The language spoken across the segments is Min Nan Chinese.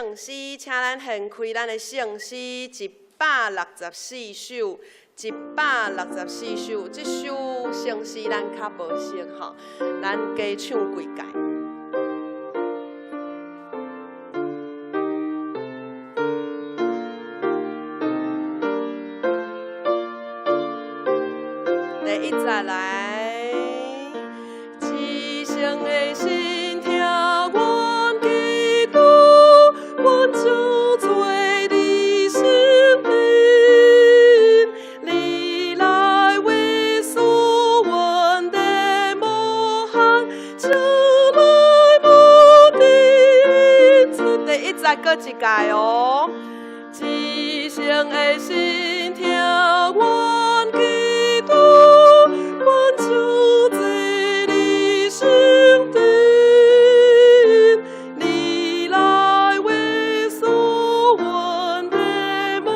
聖詩，請咱掀開咱的聖詩164首，164首，這首聖詩咱較無熟吼，咱加唱幾擺。第一節來，至聖的心疼阮基督，阮就做你身邊，你來為贖阮的無憾，就來無的恩賜。第一節閣一擺哦，至聖的心疼阮基督，阮就坐你身邊，你來為贖阮的無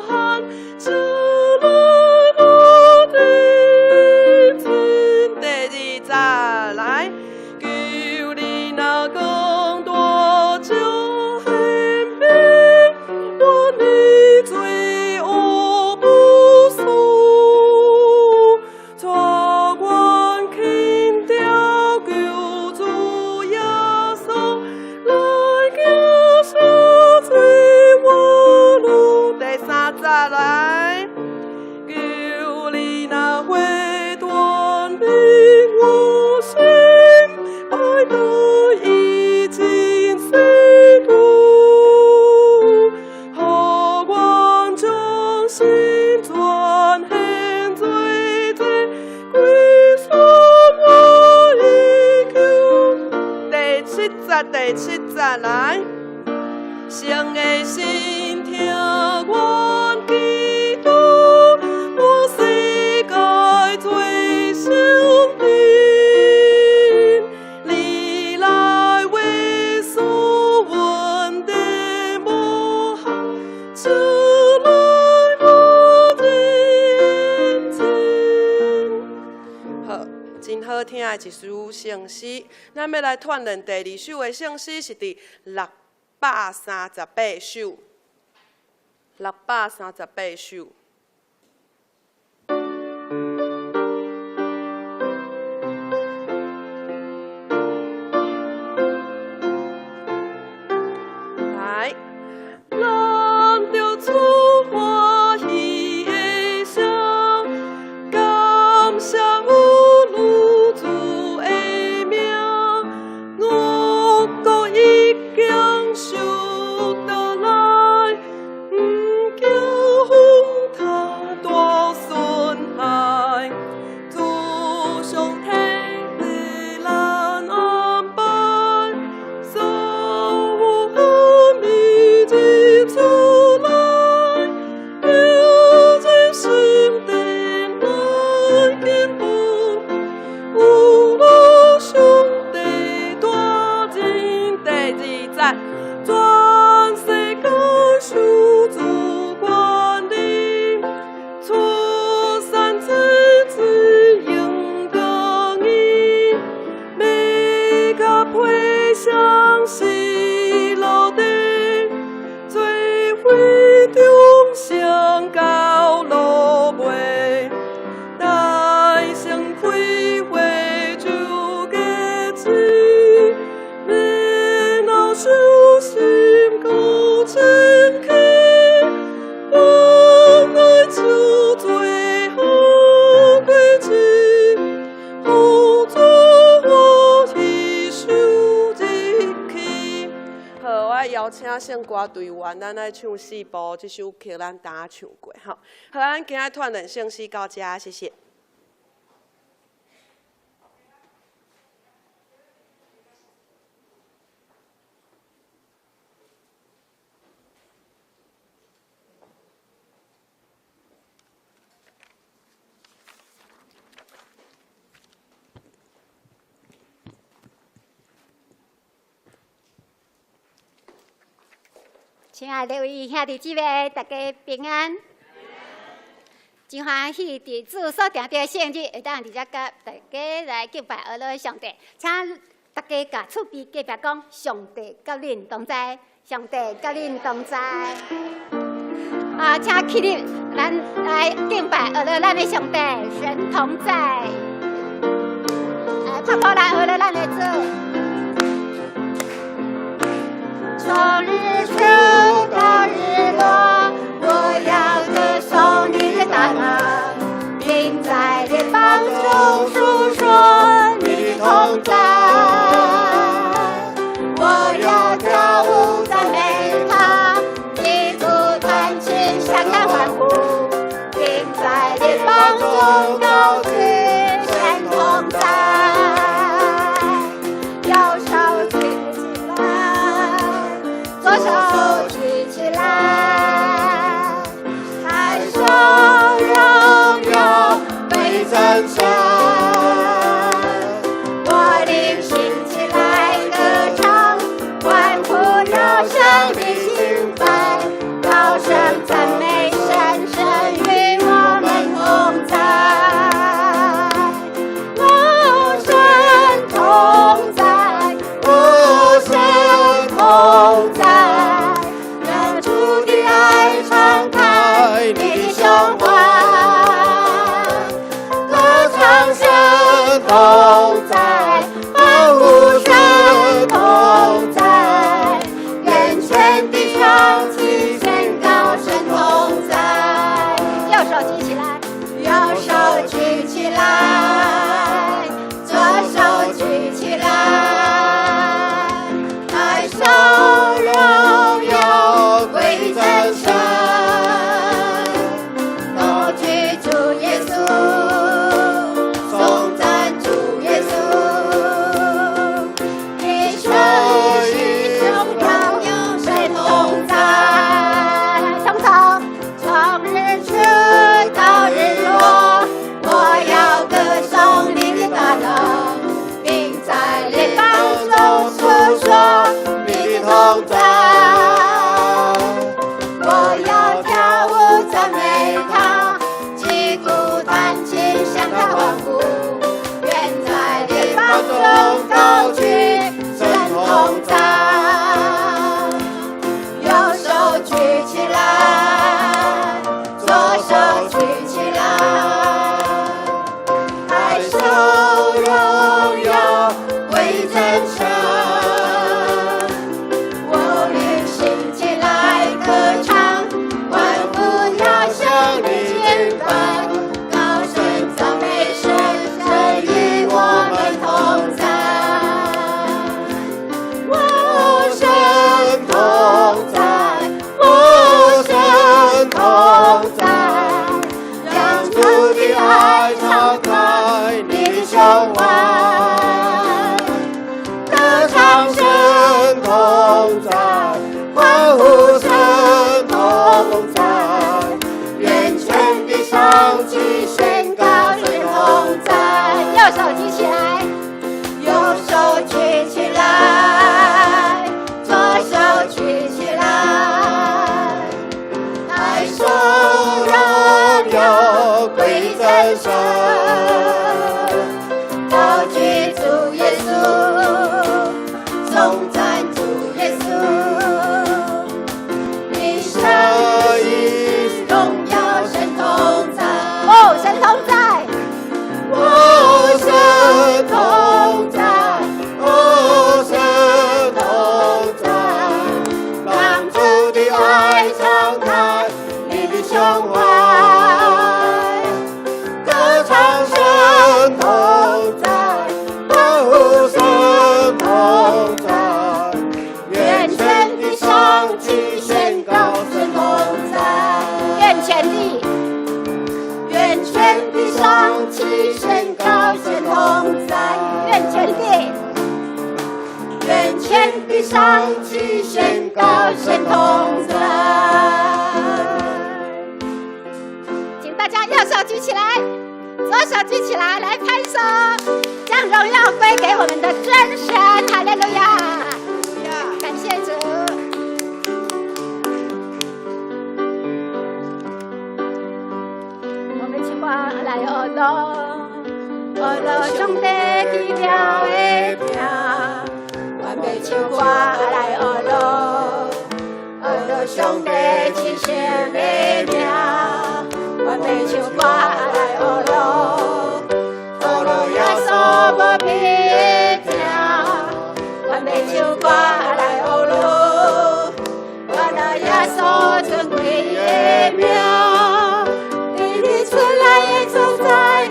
憾，就來無的恩賜。第二節來，求你若更多就顯明，阮的罪惡不恕，帶阮輕掉救主耶穌，來行赦罪我路。第三節來，求你若會斷明我心，愛得已經死度，予阮將心轉向罪債，歸順我的救。第七節，第七節來，聖的心疼阮基督，我世界最相邊，你來為贖阮的無憾，就來無的恩賜。好，真好聽的一首聖詩。咱欲來串聯第二首的聖詩，是佇638首，638首。來，咱著出歡喜的聲，感謝有汝主的名，惡果已經受倒來，毋驚風颱大損害，主上替咱安排，所有好物認出來，要在心殿來敬拜，有汝上帝大人。第二節，全世界受主管理，出山之子應公義，欲共配享喜樂的，做伙中上到落尾，大聲開會就結志，然後手心夠清氣，我愛就最好果子，予主歡喜受入去。好，我邀請聖歌隊員，咱來唱四部，這首曲咱剛唱過吼。好，咱今仔串聯聖詩到這，謝謝。親愛的各位兄弟姊妹，大家平安。真歡喜佇主所定的聖日，會當佇遮佮大家來敬拜阿羅上帝。請大家共厝邊隔壁講，上帝佮恁同在，上帝佮恁同在。啊，請起立，咱來敬拜，學著咱的上帝，神同在。來，拍鼓來學著咱的主。從日出到日落，我要歌頌你的大能，並在列邦中述說你的同在。我要跳舞讚美他，擊鼓彈琴向他歡呼，並在列邦中高舉神同在。右手舉起來，左手舉起來，抬手榮耀歸真神。我靈興起來歌唱，歡呼要向你敬拜，高聲讚美神，神與我們同在。哦，神同在，哦，神同在，願主的愛敞開你的胸懷，歌唱神同在，歡呼神同在，願全地上齊宣告神同在。右手舉起來，右手舉起來，左手舉起來，抬手榮耀歸真神，高舉主耶穌，頌讚主耶穌，一生一世榮耀神同在，從頭從日出到日落，我要歌頌你的大能，並在列邦中述說你的同在。我要跳舞讚美他，擊鼓彈琴向他歡呼，願在列邦中高舉神同在。右手舉起來，左手舉起來，抬手榮耀歸真神。我靈興起來歌唱，歡呼要向你敬拜，高聲讚美神，神與我們同在。哦，神同在，哦，神同在，讓主的愛敞開你的胸懷，歌唱神同在，歡呼神同在，願全地上齊宣告神同在。右手舉起來，右手舉起來，左手舉起來，抬手榮耀歸真神，高舉主耶穌，頌讚主耶穌，一生一世榮耀神同在。哦，神同在，哦，神同在，哦，神同在，讓主的愛敞開你的胸懷，歌唱神同在，歡呼神同在，願全地上齊宣告神同在，願全地，願全地上齊宣告神同在，願全地，願全地上齊宣告神同在。請大家右手舉起來，左手舉起來，來拍手，將榮耀歸給我們的真神。哈利路亞！感謝主。我們唱歌來學囉，學囉上帝奇妙的名，我欲唱歌來學囉。樂上帝至聖的名。阮欲唱歌來學樂，學樂耶穌無比的疼。阮欲唱歌來學樂，學樂耶穌尊貴的名。佇日出來的所在，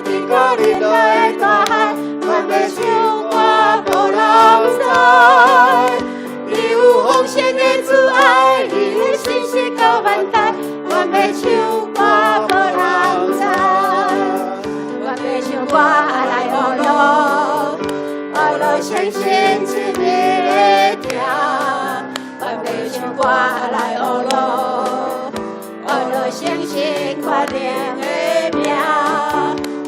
佇高日落的大海，阮欲唱歌予人知。你有豐盛的慈愛，你的信實到萬代，阮欲唱歌予人知。阮欲唱歌來學樂，學樂聖神慈悲的疼。阮欲唱歌來學樂，學樂聖神權能的名。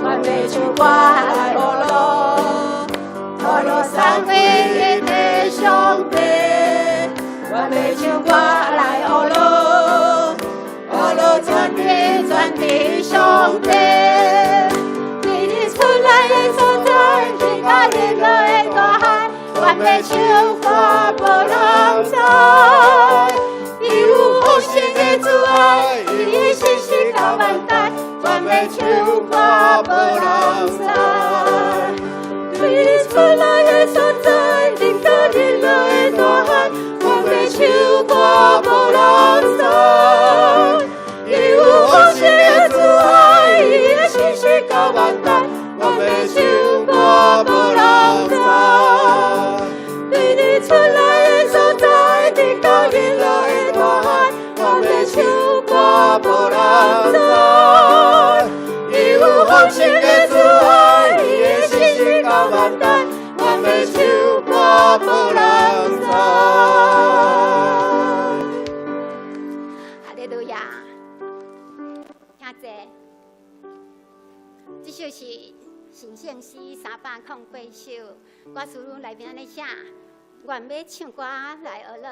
阮欲唱歌來學樂，學樂三位一體上帝。阮欲唱歌來學樂，學樂全能全知上帝。佇日出來的所在，佇到日落的大海，阮欲唱歌予人知。伊有豐盛的慈愛，伊的信實到萬代，阮欲唱歌予人知。佇日出來的所在，佇到日落的大海，阮欲唱歌予人知。伊有豐盛的慈愛，伊的信實到萬代，阮欲唱歌予人知。佇日出來的所在，佇到日落的大海，阮欲唱歌予人知。伊有豐盛的慈愛，伊的信實到萬代，阮欲唱歌予人知。哈利路亞，聽者，這首是神聖詩308首，歌詞內面按呢寫：願欲唱歌來學樂，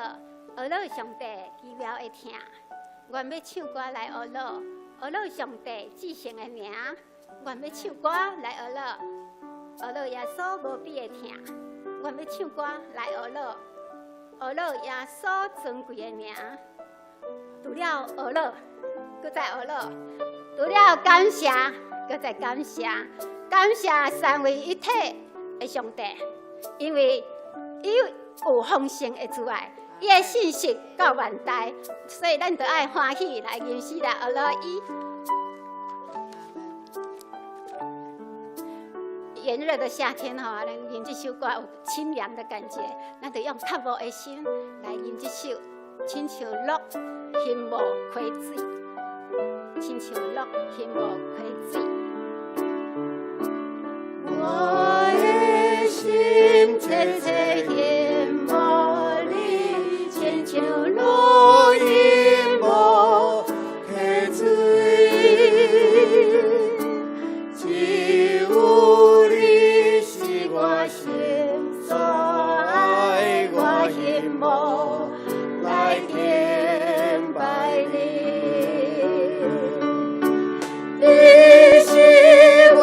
學樂上帝奇妙的疼。願欲唱歌來學樂，學樂上帝至聖的名。願欲唱歌來學樂，學樂耶穌無比的疼。願欲唱歌來學樂，學樂耶穌尊貴的名。除了學樂，閣再學樂；除了感謝，閣再感謝。感謝三位一體的上帝，因為伊有豐盛的慈愛，伊的信實到萬代，所以咱就愛歡喜來吟詩來學樂伊。炎熱的夏天吼，咱吟這首歌有清涼的感覺，咱就用渴慕的心來吟這首，親像鹿欣慕溪水，親像鹿欣慕溪水。我的心切切欣慕你，親像鹿欣慕溪水，只有你是我心所愛，我欣慕來敬拜你。你是我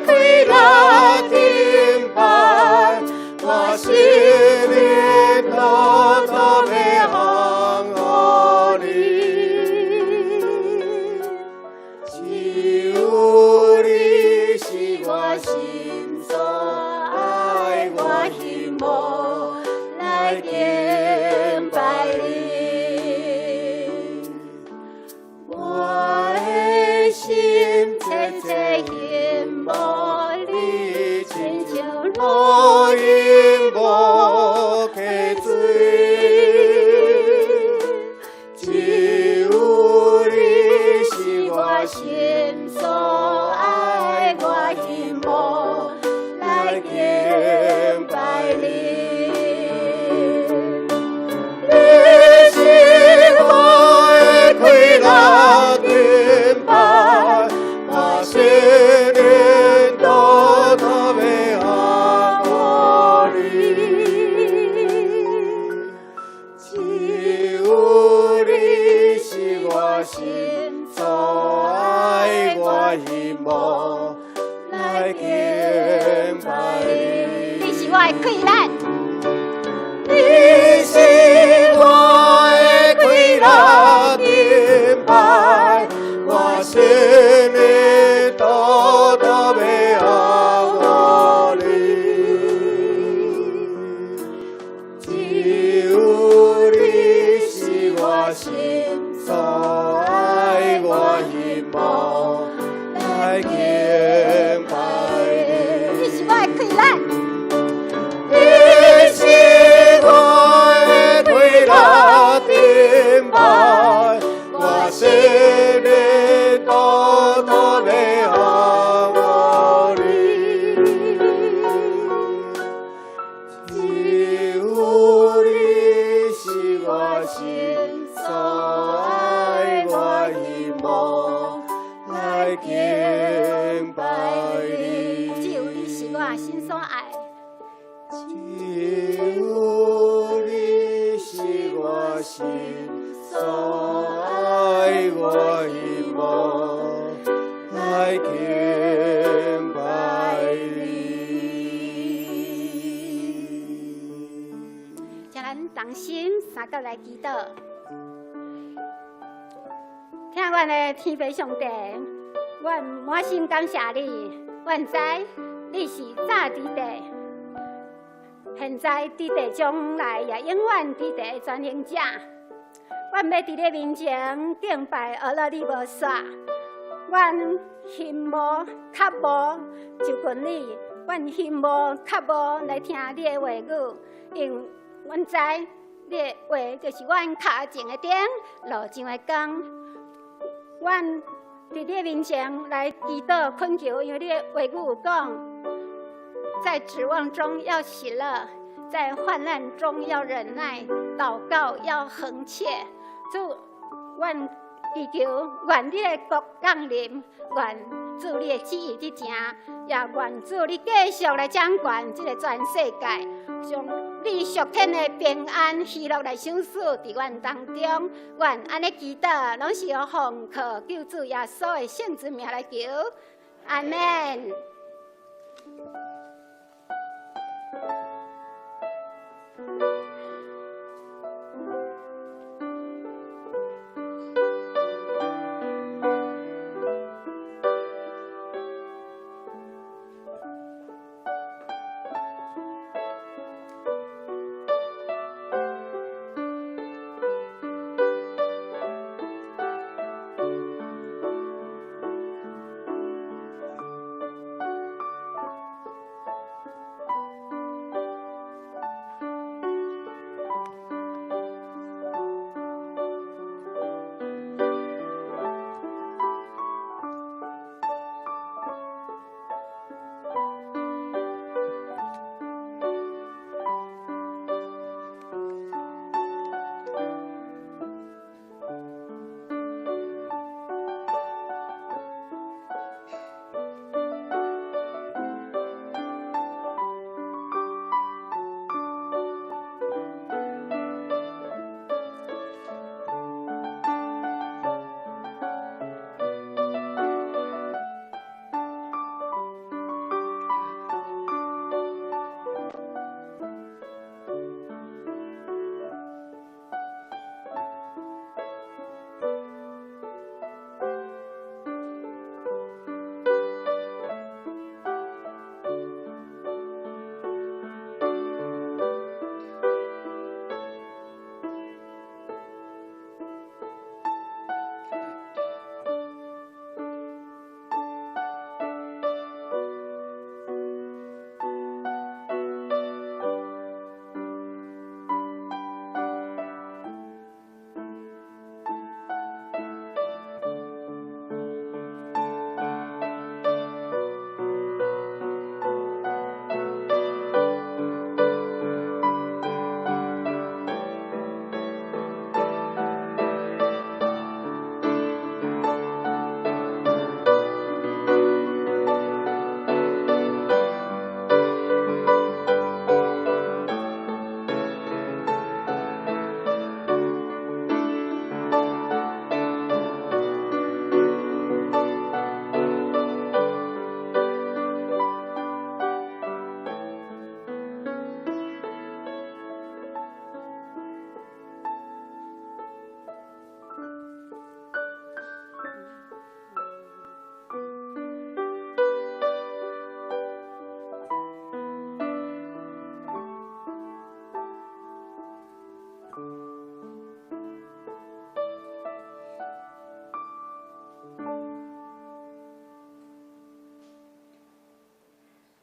的快樂盾牌，我生命獨獨欲降予你。只有你是我心所愛，我欣慕來敬拜你。我的心切切欣慕你，親像鹿欣慕溪水，只有你是我心所愛，我欣慕來敬拜你。你是我的快樂盾牌，我生命獨獨欲降予你。只有你是我心所愛，我欣慕來敬拜你。你是我的氣力，你是我的氣心所愛，我希望來敬拜你。只有你是我心所愛，只有你是我心所愛，我希望來敬拜你。請咱同心三角來祈禱。疼阮的天父上帝，阮滿心感謝你，阮知你是早佇地，現在佇地，將來也永遠佇地的全能者。阮欲佇你面前敬拜，學樂你無煞。阮心無渴慕就近你，阮心無渴慕來聽你的話語，因為阮知你的話就是阮跤前的燈，路上的光。阮佇你的面前來祈禱懇求，因為你的話語有講，在指望中要喜樂，在患難中要忍耐，禱告要恆切。主，阮祈求，願你的國降臨，願主你的旨意佇成，也願主你繼續來掌權這个全世界，將你屬天的平安喜樂來賞賜佇阮當中。阮按呢祈禱，攏是用奉靠救主耶穌的聖子名來求，阿們。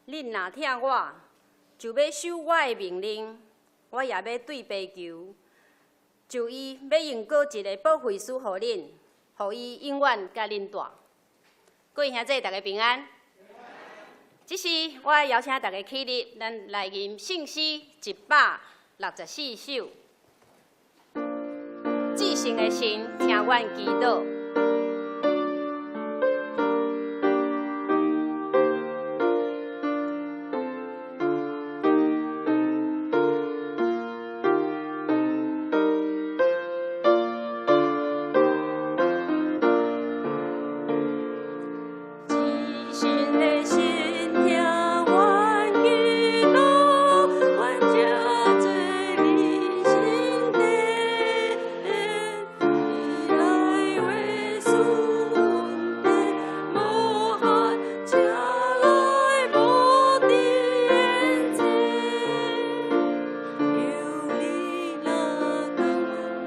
恁若疼我，就欲守我的命令，我也欲對父求，就伊欲用閣一个保惠師予恁，予伊永遠佮恁蹛。各位兄弟，大家平安。這時，我邀請大家起立，咱來吟聖詩164首。至聖的神，聽阮祈禱。至聖的神，聽阮祈禱，阮這做你聖殿，你來為主恩典，無限，請來無伫眼前。求你若敢有煩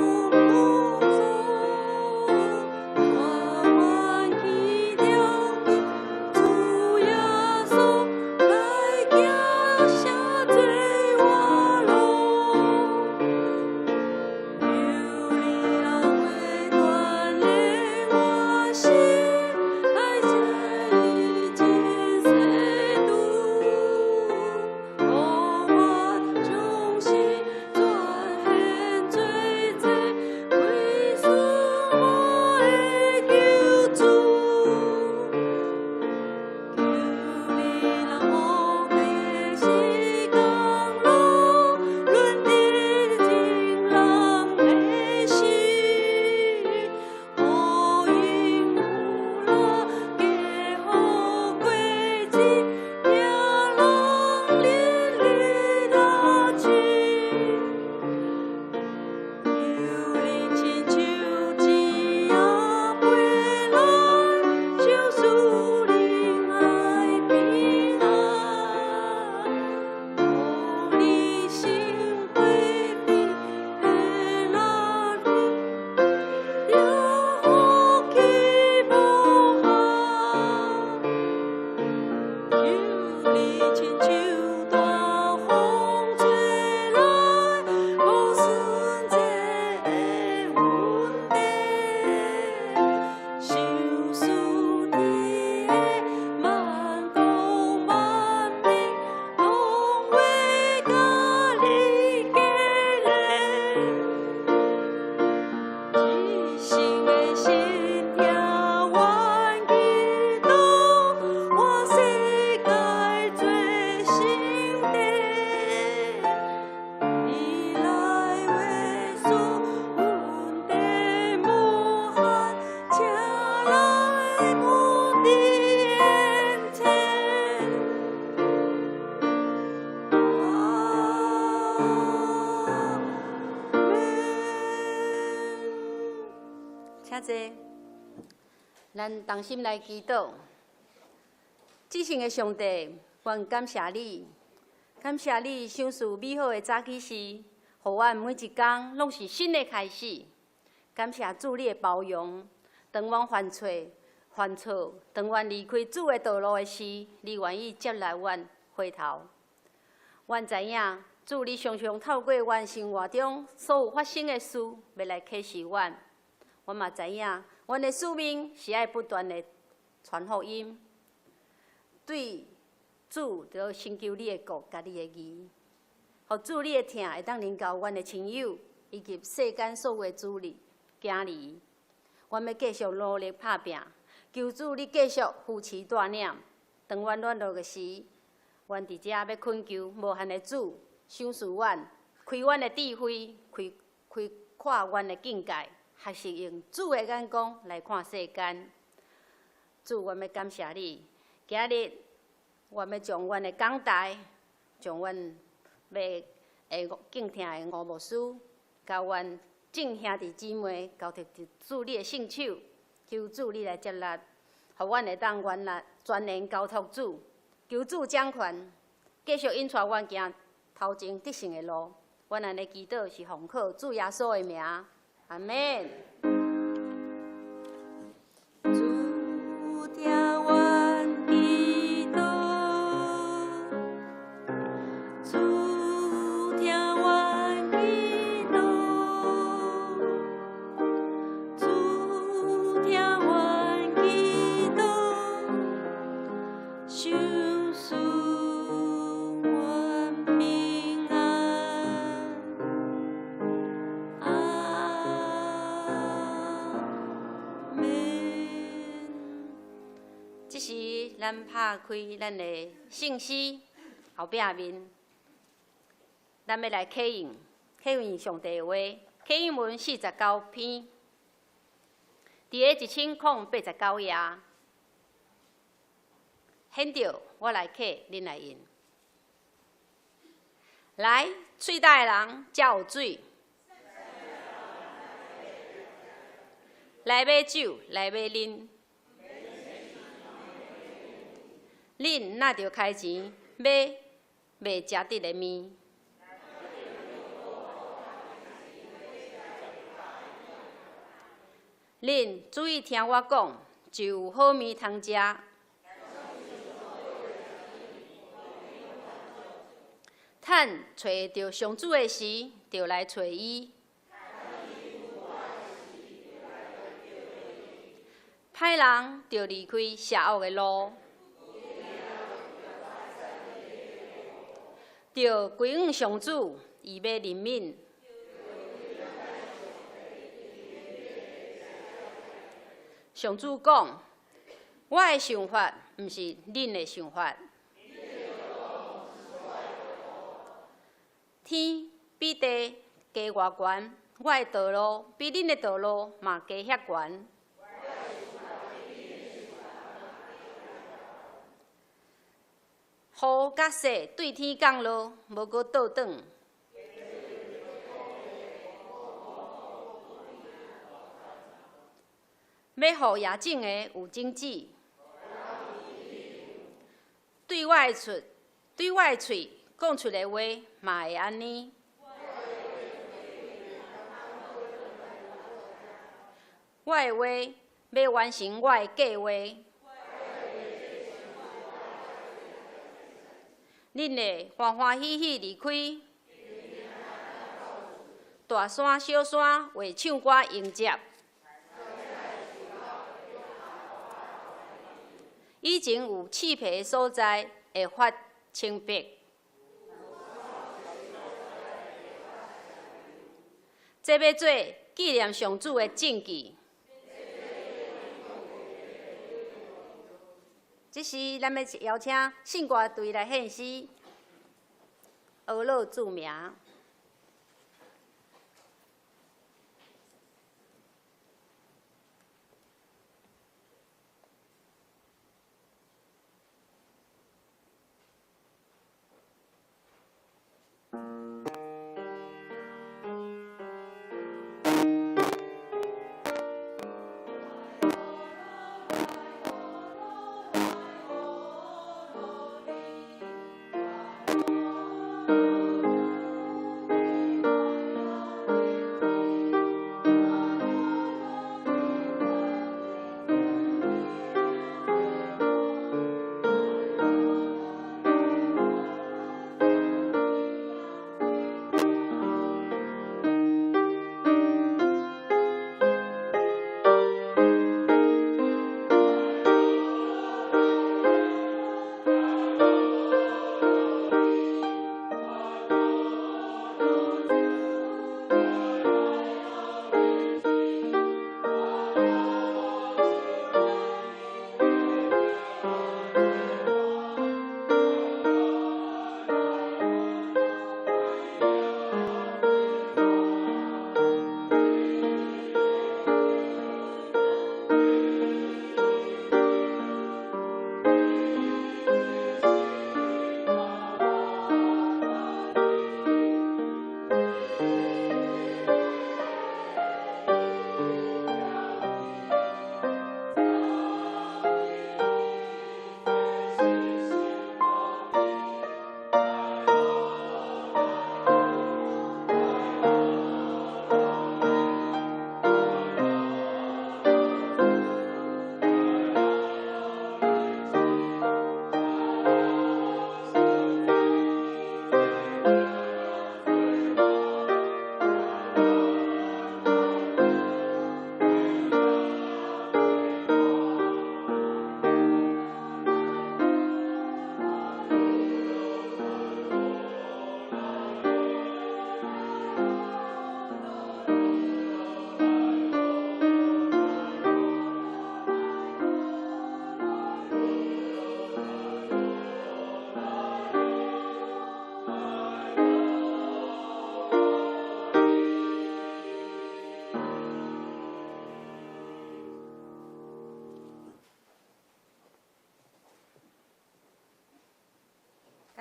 惱，無阻，帶阮去朝主耶穌來行寫做活路。求你若會鍛鍊我心，來這一真世度，予我將心轉現做這歸順我的救主。求你人無的時間路，論得情人的心，予因有力加好果子，聽人淋漓樂趣。求你親像一仔飛來，賞賜恁愛平安，予你心花飛的那里，得福氣無限。求你親像大風吹來，無順這的恩典，賞賜天的萬國萬民，攏會佮你結連。至聖的神，聽阮祈禱，換世界做聖殿，你來為主恩典無限，請來無佇眼前。阿們。請坐，咱同心來祈禱。至聖的上帝，阮感謝你，感謝你賞賜美好的早起時，予阮每一工攏是新的開始。感謝主你的包容，當阮犯錯、犯錯，當阮離開主的道路的時，你願意接納阮回頭。阮知影主你常常透過阮生活中所有發生的事，欲來啟示阮。阮嘛知影，阮的使命是愛不斷的傳福音，對主著成就你的國佮你的義，予主你的疼會當臨到阮的親友以及世間所有的子女、囝兒。阮欲繼續努力拍拚，求主你繼續扶持帶領。當阮軟弱的時，阮佇遮欲懇求無限的主賞賜阮，開阮的智慧，開開闊阮的境界，學習用主的眼光來看世間。主，阮欲感謝你。今日，阮欲將阮的講台，將阮欲會敬聽的吳牧師，佮阮眾兄弟姊妹交託佇主你的聖手，求主你來接納，予阮會當原來全然交託主，求主掌權，繼續引帶阮行頭前得勝的路。阮按呢祈禱是奉靠主耶穌的名，阿們。主聽阮祈禱，主聽阮祈禱，主聽阮祈禱，賞賜阮平咱拍開咱的聖詩後壁面，咱欲來啟應，啟應上帝的話，啟應文49篇，佇个1089頁。現著我來啟，恁來應。來，喙焦的人，才有水。來買酒，來買啉。恁若著開錢買袂食得的麵。恁注意聽我講，就有好麵通食。趁揣會著上主的時，就來揣伊。歹人著離開邪惡的路，著歸向上主，伊欲憐憫。上主講：我的想法毋是恁的想法。天比地低偌懸，我的道路比恁的道路嘛低遐懸。雨佮雪對天降落，無閣倒轉。欲予野種的有種子，對我的喙，對我的喙講出的話嘛會按呢。我的話欲完成我的計畫。恁會歡歡喜喜離開，大山小山會唱歌迎接。以前有刺皮的所在會發青白，這欲做紀念上主的證據。這時，咱欲邀請聖歌隊來獻詩，學樂主名。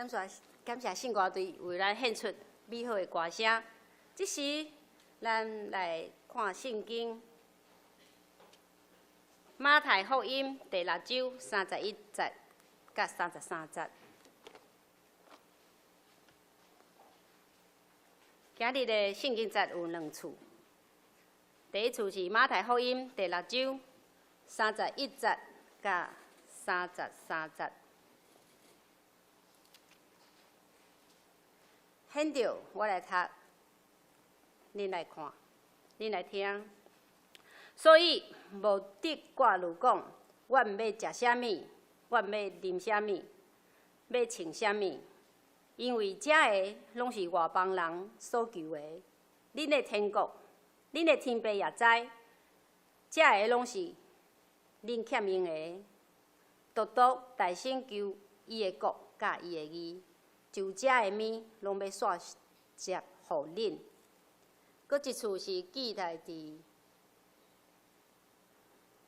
感謝感謝聖歌隊為咱獻出美好的歌聲。這時，咱來看聖經，馬太福音第六章31節佮33節。今日的聖經節有兩處，第一處是馬太福音第六章31節佮33節。現在我來讀，恁來看，恁來聽。所以無得掛慮講，阮欲食啥物，阮欲啉啥物，欲穿啥物，因為這个攏是外邦人所求的。恁的天國，恁的天父也知，這个攏是恁欠用的。獨獨大先求伊的國佮伊的義。就這个物攏欲煞接予恁。閣一處是記載佇《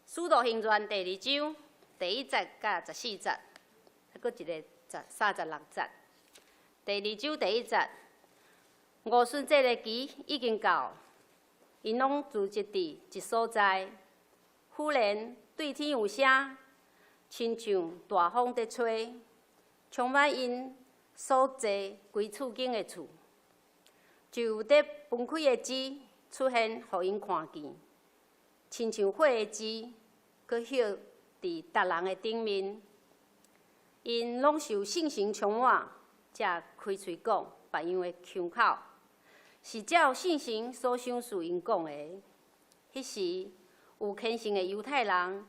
使徒行傳》第二章第1節佮14節，閣一个36節。第二章第一節，五旬節的期已經到，𪜶攏聚集佇一所在。忽然對天有聲，親像大風佇吹，充滿𪜶所坐規厝間的厝，就有佇分開的舌出現，予𪜶看見，親像火的舌，閣歇佇逐人的頂面。𪜶攏受聖神充滿，才開喙講別樣的腔口，是照聖神所賞賜𪜶講的。彼時有虔誠的猶太人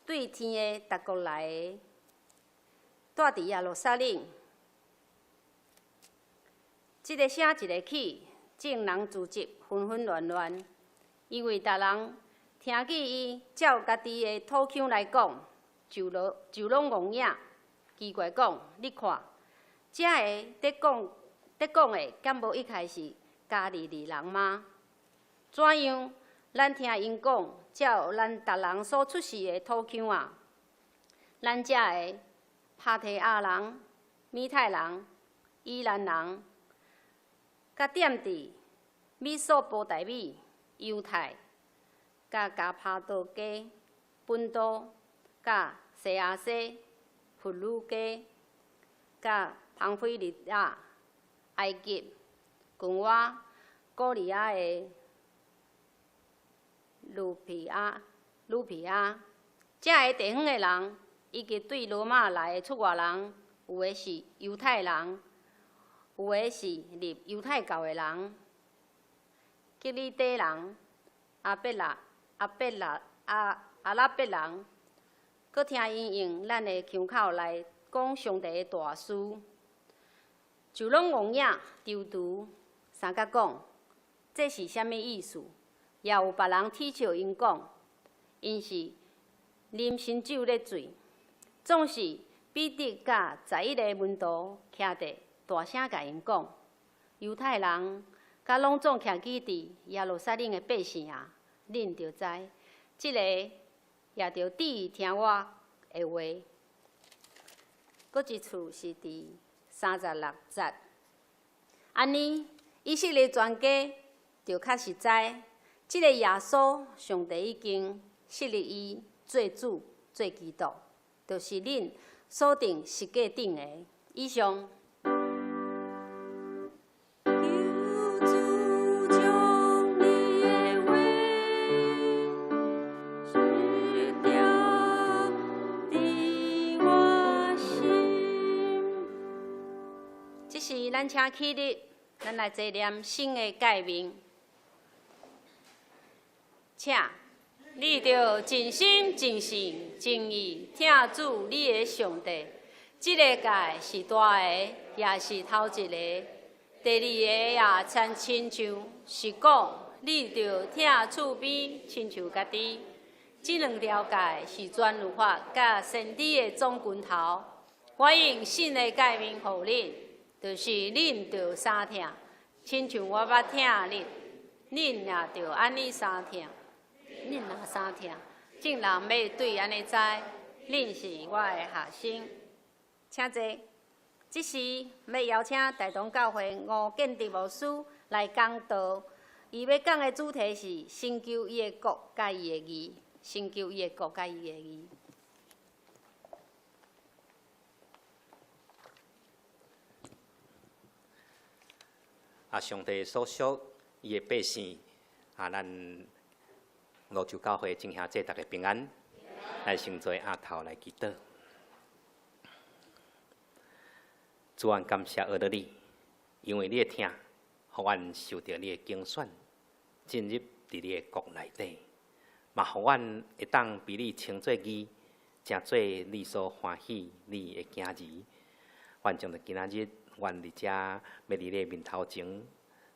對天的逐國來的，住佇耶路撒冷。這个聲一个起，眾人聚集，紛紛亂亂，因為逐人聽見伊照家己的土腔來講，就攏就攏戇影，奇怪講：你看，這个佇講佇講的，敢無一開是加利利人嗎？怎樣？咱聽𪜶講，照咱逐人所出世的土腔啊？咱遮的帕提亞人、米太人、以蘭人，佮踮佇美索不達米、猶太、佮加帕多加、本都、佮細亞細、弗呂家、佮龐菲利亞、埃及、近我古利亞的呂比亞、呂比亞，遮个地方的人，以及對羅馬來的出外人，有的是猶太人，有的是入猶太教的人，基利底人、阿伯拉、阿伯拉、阿阿拉伯人，閣聽𪜶用咱的腔口來講上帝的大事，就攏戇影躊躇，相佮講，這是啥物意思？也有別人恥笑𪜶講，𪜶是啉新酒咧醉。總是彼得佮11个門徒徛佇大聲共𪜶講：猶太人佮攏總徛起佇耶路撒冷的百姓啊，恁著知，這个也著注意聽我的話。閣一處是佇36節，按呢，以色列全家就確實知，這个耶穌，上帝已經設立伊做主、做基督，就是恁所釘十架頂的。以上。求主將你的話實定佇我心。這時，咱請起立，咱來齊念新的誡命。請，你著盡心、盡性、盡意疼主你的上帝。這个誡是大的，也是頭一个。第二个也親親像，是講你著疼厝邊親像家己。這兩條誡是全律法佮先知的總根頭。我用新的誡命予恁，就是恁著相疼，親像我捌疼恁，恁也著按呢相疼。恁若相疼，眾人欲對按呢知，恁是我的學生。請坐。這時欲邀請大同教會吳建德牧師來講道，伊欲講的主題是成就伊的國佮伊的義，成就伊的國佮伊的義。啊，上帝所屬伊的百姓，啊，咱蘆洲教會眾兄弟逐家平安，來先做額頭來祈禱。主，阮感謝阿樂你，因為你的疼，予阮受著你的揀選，進入佇你的國內底，嘛予阮會當被你稱做義，成做你所歡喜你的囝兒。願將著今仔日，阮佇遮欲佇你的面頭前，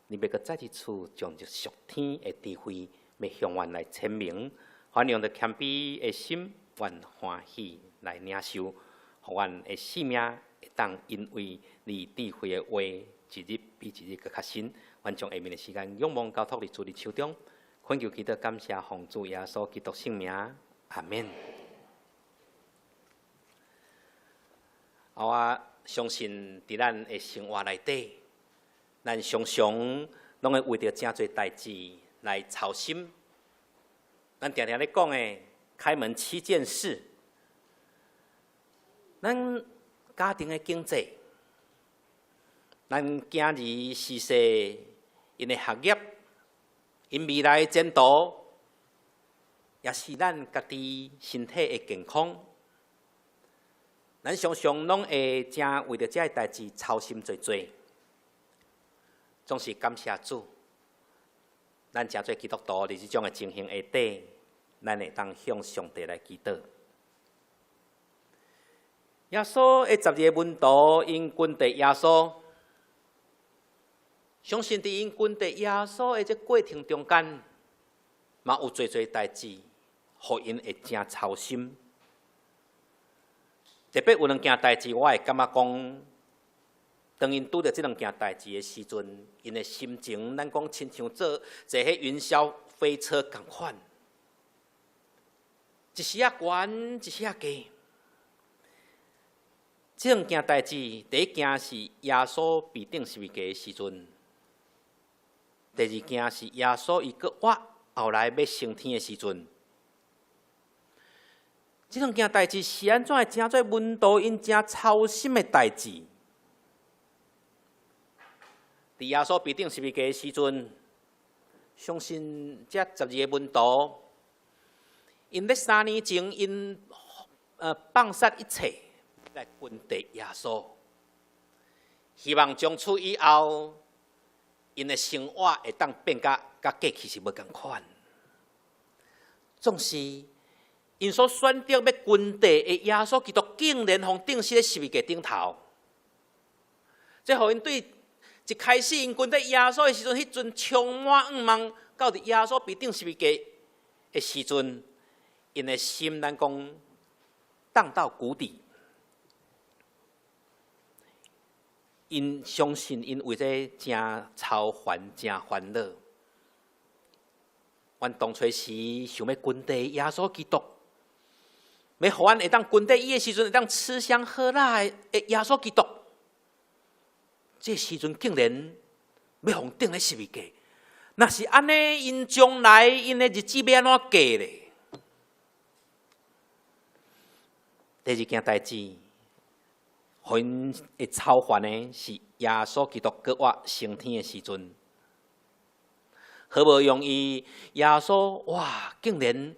你欲閣再一次將這屬天的智慧，欲向阮來顯明，阮用著謙卑的心，阮歡喜來領受，予阮的生命會當因為你智慧的話，一日比一日閣較深。阮將下面的時間仰望交託佇主的手中，懇求祈禱感謝奉主耶穌基督聖名，阿們。我相信佇咱的生活內底，咱常常攏會為著誠濟代誌來操心。咱定定咧講的，開門七件事，咱家庭的經濟，咱囝兒時勢，𪜶的學業，𪜶未來的前途，也是咱家己身體的健康。咱常常攏會誠為著這个代誌操心濟濟，總是感謝主，咱成做基督徒佇這種的情形下底，咱會當向上帝來祈禱。耶穌的十二个門徒，𪜶跟綴耶穌，相信佇𪜶跟綴耶穌的這過程中間，嘛有濟濟代誌，予𪜶會誠操心。特別有兩件代誌，我會感覺講，當𪜶拄著這兩件代誌的時陣，𪜶的心情，咱講親像坐彼雲霄飛車仝款，一時仔懸，一時仔低。這兩件代誌，第一件是耶穌被釘十字架的時陣，第二件是耶穌伊閣活，後來欲升天的時陣。這兩件代誌是按怎會成做門徒𪜶誠操心的代誌？佇耶穌被釘十字架的時陣，相信這十二个門徒，𪜶咧3年前，𪜶放捨一切來跟綴耶穌，希望從此以後，𪜶的生活會當變甲佮過去是無仝款。總是𪜶所選擇欲跟綴的耶穌基督，竟然予釘死佇十字架頂頭。這予𪜶對一開始𪜶跟綴耶穌的時陣，彼陣充滿向望，到佇耶穌被釘十字架的時陣，𪜶的心咱講盪到谷底。𪜶相信𪜶為這誠操煩、誠煩惱。阮當初時想欲跟綴耶穌基督，欲予阮會當跟綴伊的時陣，會當吃香喝辣的耶穌基督，這時陣竟然欲予釘佇十字架。若是按呢，𪜶將來𪜶的日子欲按怎過咧？第二件代誌，予𪜶會操煩的是耶穌基督閣活升天的時陣。好無容易，耶穌哇，竟然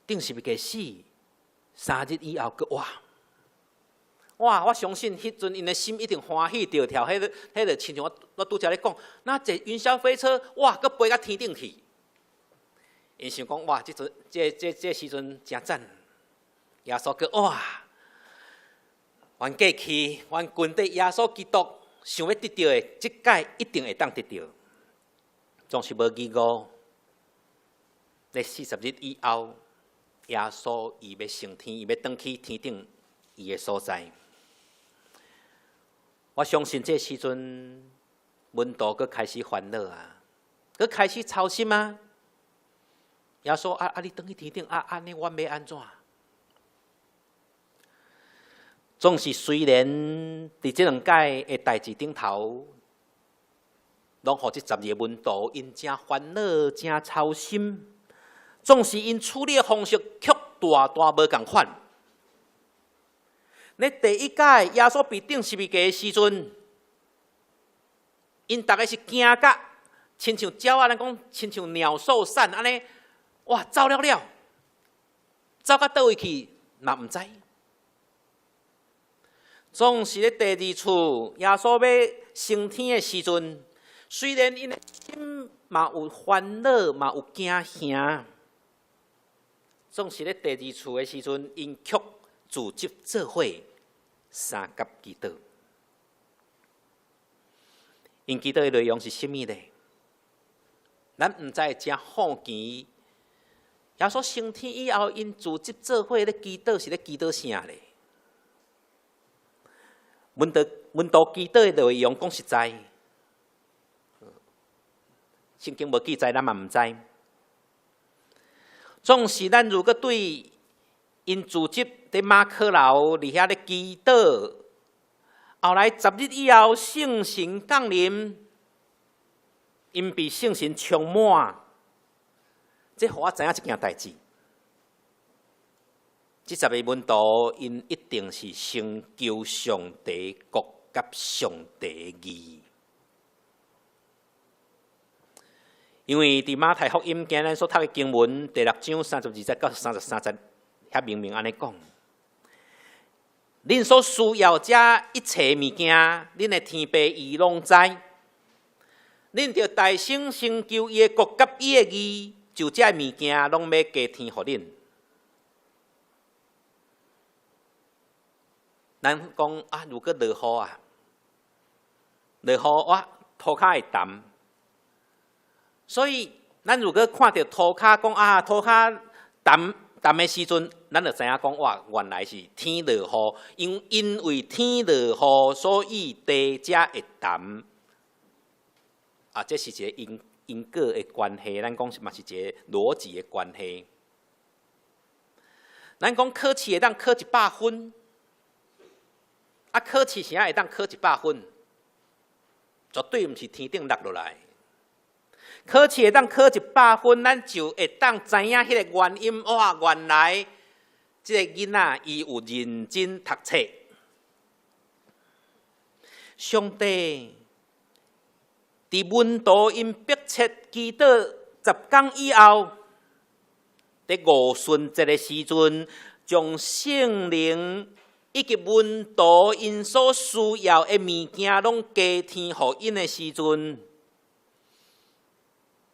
釘十字架死，3日以後閣活。哇！我相信彼陣𪜶的心一定歡喜著跳，彼个親像我拄才咧講，若坐雲霄飛車，哇，閣飛到天頂去。𪜶想講哇，這陣這這這時陣誠讚，耶穌閣活，阮過去，阮跟綴耶穌基督想欲得著的，這擺一定會當得著。總是無疑誤，咧40日以後，耶穌伊欲升天，伊欲轉去天頂伊的所在。我相信這時陣，門徒閣開始煩惱啊，閣開始操心啊。耶穌啊啊，你轉去天頂啊，按呢，阮欲按怎？總是雖然佇這兩擺的代誌頂頭，攏予這十二個門徒𪜶誠煩惱、誠操心，總是𪜶處理的方式卻大大無仝款。咧第一擺耶穌被釘十字架的時陣，𪜶逐个是驚甲親像鳥仔，咱講親像鳥獸散按呢，哇，走了了，走到佗位去嘛毋知。總是咧第二次耶穌欲升天的時陣，雖然𪜶的心嘛有煩惱，嘛有驚嚇，總是咧第二次的時陣，𪜶卻組織做伙相佮祈禱。𪜶祈禱的內容是啥物咧？咱毋知會誠好奇。耶穌升天以後，𪜶組織做伙咧祈禱，是咧祈禱啥咧？門徒門徒祈禱的內容講實在，聖經無記載，咱嘛毋知。總是咱如果對𪜶組織佇馬可樓佇遐咧祈禱，後來十日以後聖神降臨，𪜶被聖神充滿，這予我知影一件代誌。這十個門徒，𪜶一定是先求上帝國佮上帝義。因為佇馬太福音今咱所讀的經文第六章三十二節到三十三節，遐明明按呢講：恁所需要這一切物件，恁的天父伊攏知。恁著大先先求伊的國佮伊的義，就這物件攏欲加添予恁。咱講啊，如果落雨啊，落雨哇，塗跤會澹。所以，咱如果看著塗跤講啊，塗跤澹澹的時陣，咱就知影講哇，原來是天落雨，因因為天落雨，所以地才會澹。啊，這是一個因因果的關係，咱講嘛是一個邏輯的關係。咱講考試會當考一百分，啊，考試啥會當考一百分？絕對毋是天頂落落來。考試會當考一百分，咱就會當知影彼個原因。哇，原來這個囡仔伊有認真讀冊。上帝佇門徒𪜶迫切祈禱十工以後，佇五旬節的時陣，將聖靈以及門徒𪜶所需要的物件攏加添予𪜶的時陣，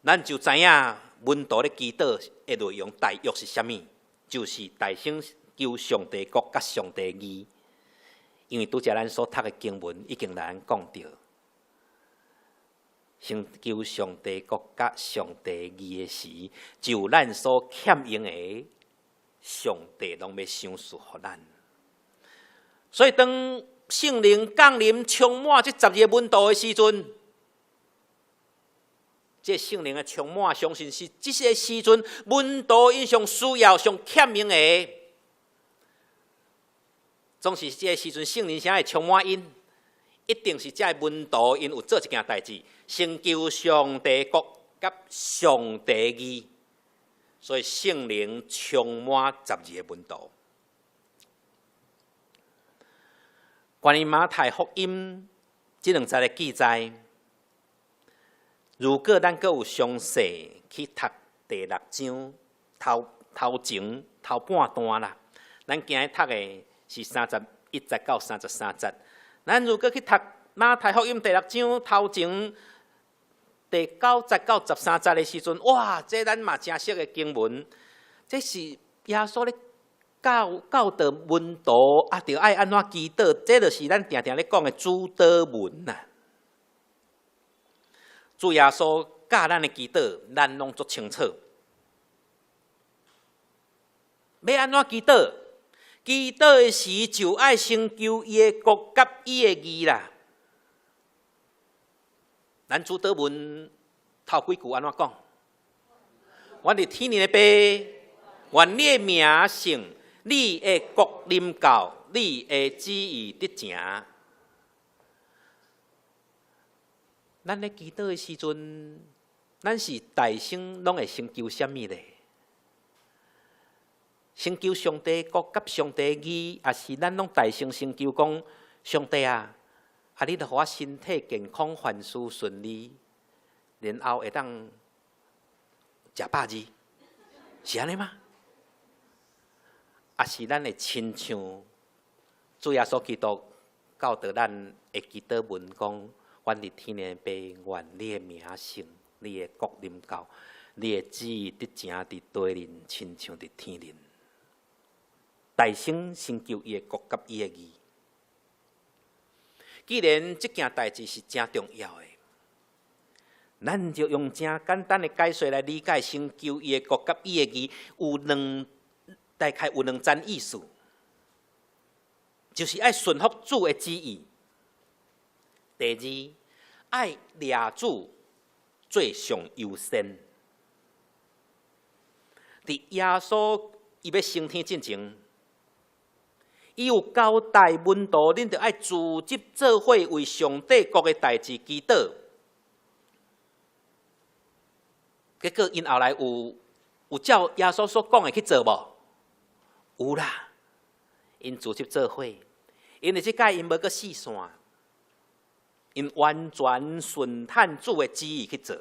咱就知影門徒咧祈禱的內容大約是啥物，就是大先求上帝國佮上帝義。因為拄才咱所讀的經文已經來咱講著，先求上帝國佮上帝義的時，就咱所欠用的，上帝攏欲賞賜予咱。所以當聖靈降臨充滿這十二個門徒的時陣，這聖靈的充滿，相信是這個時陣門徒𪜶上需要、上欠用的，總是這個時陣聖靈才會充滿𪜶，一定是這個門徒𪜶有做一件代誌，先求上帝國佮上帝義，所以聖靈充滿十二個門徒。關於馬太福音這兩節的記載，如果咱閣有詳細去讀第六章頭頭前頭半段啦，咱今日讀的是三十一節到三十三節。咱如果去讀馬太福音第六章頭前第九節到十三節的時陣，哇！這咱嘛誠熟的經文，這是耶穌咧教教導門徒啊，著愛按怎祈禱，這就是咱定定咧講的主禱文啊。主耶穌教咱的祈禱，咱攏足清楚。欲按怎祈禱？祈禱的時就愛先求伊的國佮伊的義啦。咱主禱文頭幾句按怎講？阮佇天頂的父，願你的名聖，你的國臨到，你的旨意得成。咱咧祈禱的時陣，咱是大聲攏會先求啥物咧？先求上帝國佮上帝義，抑是咱攏大聲先求講上帝啊？啊，你著予我身體健康，凡事順利，然後會當食百二，是按呢嗎？抑是咱會親像主耶穌基督教導咱的祈禱文講：阮佇天的父，願你的名聖，你的國臨到，你的旨意得成佇地面，親像佇天頂。大聲先求伊的國佮伊的義。既然這件代誌是誠重要的，咱就用誠簡單的解說來理解，先求伊的國佮伊的義，大概有兩層意思，就是愛順服主的旨意。第二，愛掠主做上優先。佇耶穌伊欲升天進前，伊有交代門徒，恁著愛聚集做伙為上帝國的代誌祈禱。結果𪜶後來有照耶穌所講的去做無？有啦，𪜶聚集做伙，因為這擺𪜶無閣四散，𪜶完全順趁主的旨意去做。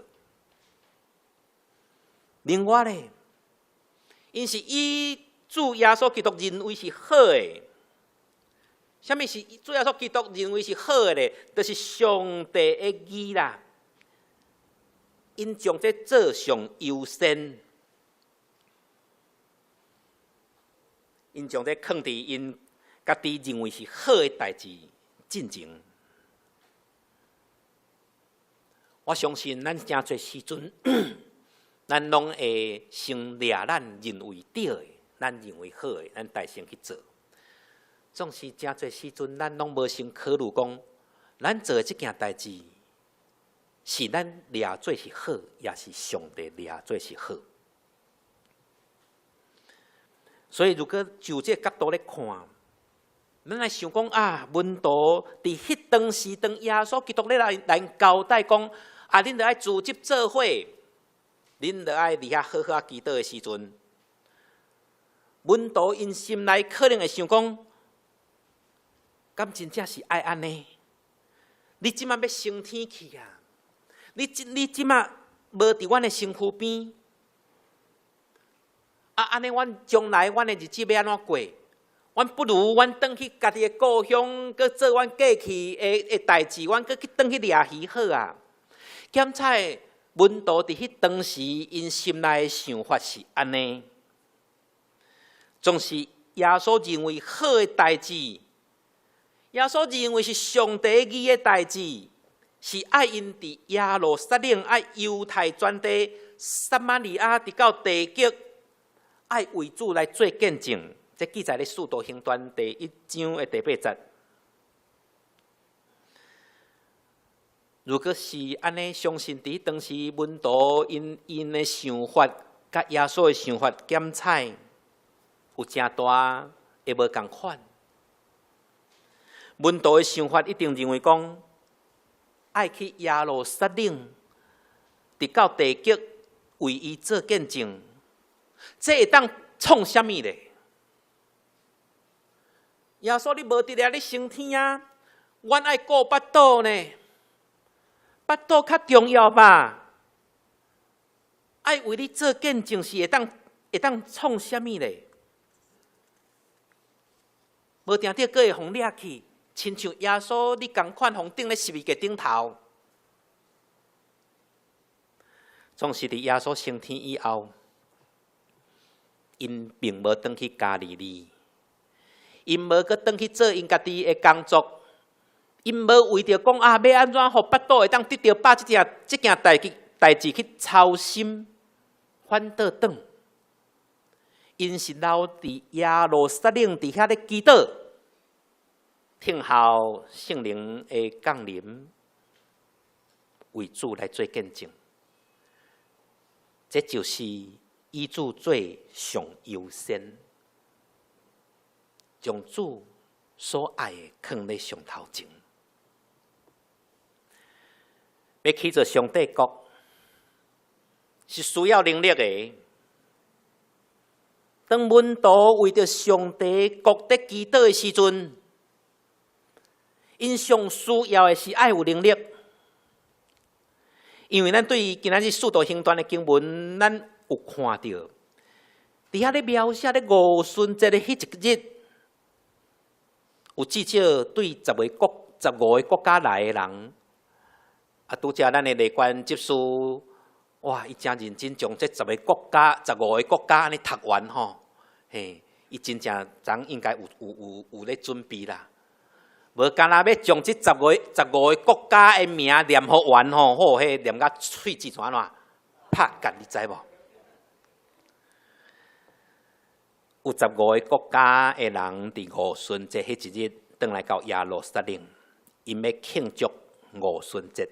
另外咧，𪜶是以主耶穌基督認為是好的。啥物是主耶穌基督認為是好的咧？就是上帝的義啦。𪜶將這做上優先，𪜶將這囥佇𪜶家己認為是好的代誌進前。我相信咱誠濟時陣，咱攏會先掠咱認為對的，咱認為好的，咱大聲去做。總是誠濟時陣，咱攏無先考慮講，咱做的這件代誌是咱掠做是好，抑是上帝掠做是好。所以，如果就這個角度來看，咱來想講啊，門徒佇彼當時，當耶穌基督咧來交代講，啊，恁著愛聚集做伙，恁著愛佇遐好好仔祈禱的時陣，門徒𪜶心內可能會想講，敢真正是愛按呢？你這馬欲升天去啊？你這馬無佇阮的身軀邊，啊，按呢，阮將來阮的日子欲按怎過？阮不如阮轉去家己的故鄉，閣做阮過去的代誌，阮閣去轉去掠魚好啊。檢查門徒佇彼當時，𪜶心內的想法是按呢，總是耶穌認為好的代誌，耶穌認為是上帝義的代誌，是愛𪜶佇耶路撒冷、愛猶太全地、撒瑪利亞，直到地極，愛為主來做見證。這記載咧《使徒行傳》第一章的第八節。如果是按呢，相信佇當時門徒𪜶𪜶的想法，佮耶穌的想法檢采有誠大的無仝款。門徒的想法一定認為講，愛去耶路撒冷，直到地極為伊做見證，這會當創啥物咧？耶穌，你無佇咧，你升天啊！阮愛顧腹肚呢，腹肚較重要吧？愛為你做見證是會當創啥物咧？無定著閣會予掠去，親像耶穌你仝款予釘咧十字架頂頭。總是佇耶穌升天以後，𪜶並無轉去加利利。𪜶無閣轉去做𪜶家己的工作，𪜶無為著講啊，欲按怎予腹肚會當得著飽，這件代誌去操心，反倒轉。𪜶是留佇耶路撒冷佇遐咧祈禱，聽候聖靈的降臨，為主來做見證。這就是以主做上優先。將主所愛的囥咧上頭前。欲起造上帝國，是需要能力的。當門徒為著上帝國佇祈禱的時陣，𪜶上需要的是愛有能力。因為咱對今仔日使徒行傳的經文，咱有看著，佇遐咧描寫咧五旬節的彼一日，有至少對10個國、15個國家來的人，啊，拄才咱的禮官執事，哇，伊誠認真將這10個國家、15個國家按呢讀完吼，嘿，伊真正昨應該有咧準備啦。無干焦欲將這十五個國家的名念予完吼，好，彼念甲喙舌怎按怎拍結，你知無？有十五个國家的人佇五旬節彼一日轉來到耶路撒冷，𪜶欲慶祝五旬節。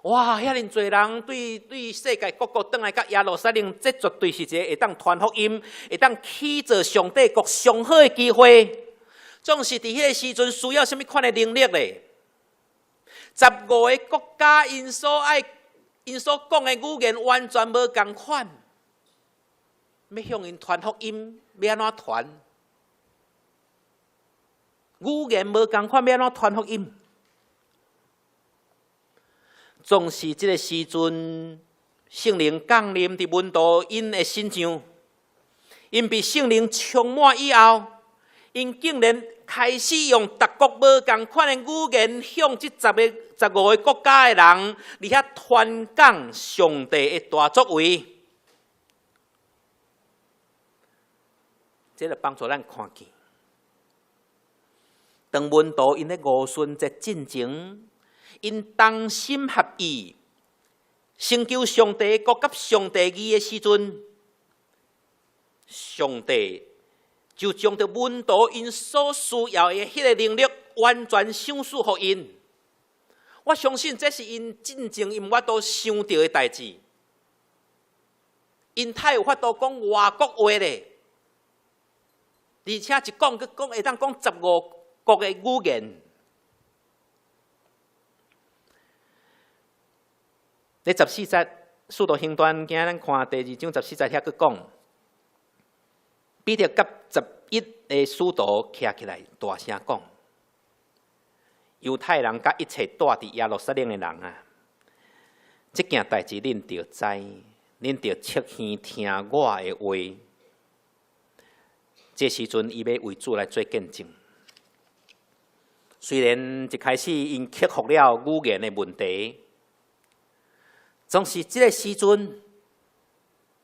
哇！遐爾濟人對世界各國轉來到耶路撒冷，這絕對是一個會當傳福音、會當起造上帝國上好的機會。總是佇彼个時陣需要啥物款的能力咧？十五个國家𪜶所愛、𪜶所講的語言完全無仝款，欲向𪜶傳福音，欲按怎傳？語言無仝款，欲按怎傳福音？總是這个時陣，聖靈降臨佇門徒𪜶的身上，𪜶被聖靈充滿以後，𪜶竟然開始用逐國無仝款的語言，向這10個、15個國家的人，佇遐傳講上帝的大作為。這就幫助咱看見，當門徒𪜶咧五旬節進前，𪜶同心合意，成就上帝國佮上帝義的時陣，上帝就將著門徒𪜶所需要的彼个能力完全賞賜予𪜶。我相信這是𪜶真正𪜶無法度想著的代誌。𪜶太有法度講外國話咧，而且一講閣講會當講十五國的語言。咧十四節，使徒行傳，今仔咱看第二章十四節遐閣講，彼得佮11個使徒徛起來，大聲講：猶太人佮一切蹛佇耶路撒冷的人啊，這件代誌恁著知，恁著側耳聽我的話。這時陣，伊欲為主來做見證。雖然一開始𪜶克服了語言的問題，總是這个時陣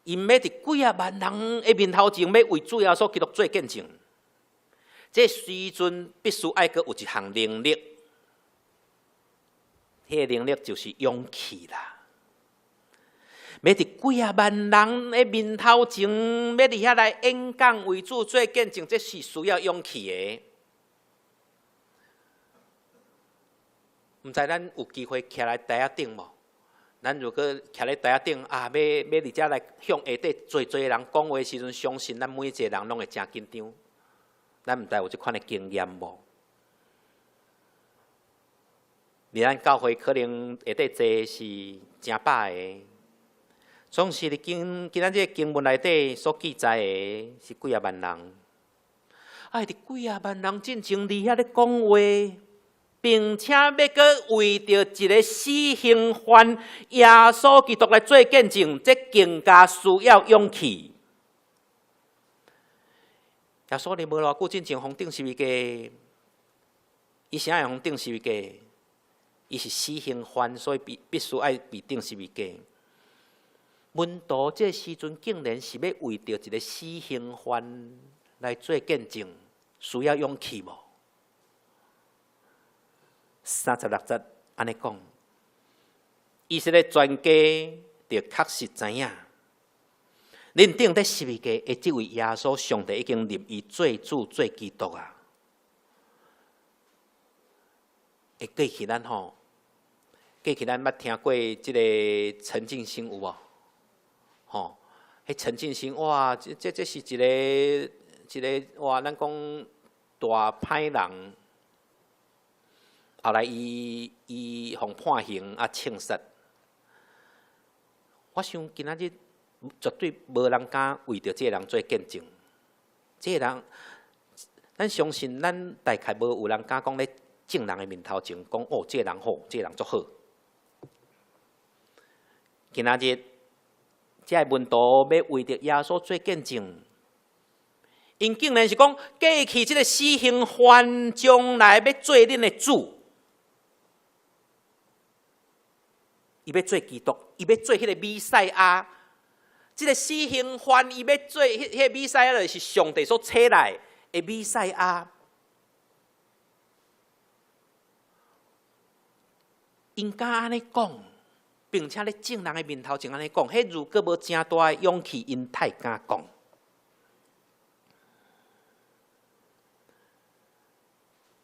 ，𪜶欲佇幾仔萬人的面頭前，欲為主耶穌基督做見證。這時陣必須愛閣有一項能力，彼个能力就是勇氣啦。欲佇幾仔萬人的面頭前，欲佇遐來演講，為主做見證，這是需要勇氣的。毋知咱有機會徛來台仔頂無？咱如果徛咧台仔頂啊，欲欲佇遮來向下底濟濟人講話的時陣，相信咱每一個人攏會誠緊張。咱毋知有這款的經驗無？佇咱教會可能下底坐是誠百个，總是佇今今仔這个經文內底所記載的是幾仔萬人。啊，佇幾仔萬人進前佇遐咧講話，並且欲閣為著一个死刑犯耶穌基督來做見證，這更加需要勇氣。耶穌佇無偌久進前，予釘十字架，伊啥會予釘十字架？伊是死刑犯，所以必須愛被釘十字架。門徒這時陣竟然是欲為著一个死刑犯來做見證，需要勇氣無？36節按呢講，以色列全家著確實知影，恁釘佇十字架的這位耶穌，上帝已經立伊做主、做基督啊！會過去咱吼，過去咱捌聽過這个陳進興有無？吼，彼陳進興哇，這是一个一个哇，咱講大歹人，後來伊予判刑啊，槍殺。我想今仔日絕對無人敢為著這个人做見證。這个人，咱相信咱大概無有人敢講咧眾人的面頭前講哦，這个人好，這个人足好。今仔日，這个門徒欲為著耶穌做見證，𪜶竟然是講過去這个死刑犯將來欲做恁的主，伊欲做基督，伊欲做彼个彌賽亞。這个死刑犯伊欲做彼个彌賽亞，就是上帝所差來的彌賽亞。𪜶敢按呢講，並且咧眾人的面頭前按呢講，彼如果無誠大的勇氣，𪜶太敢講。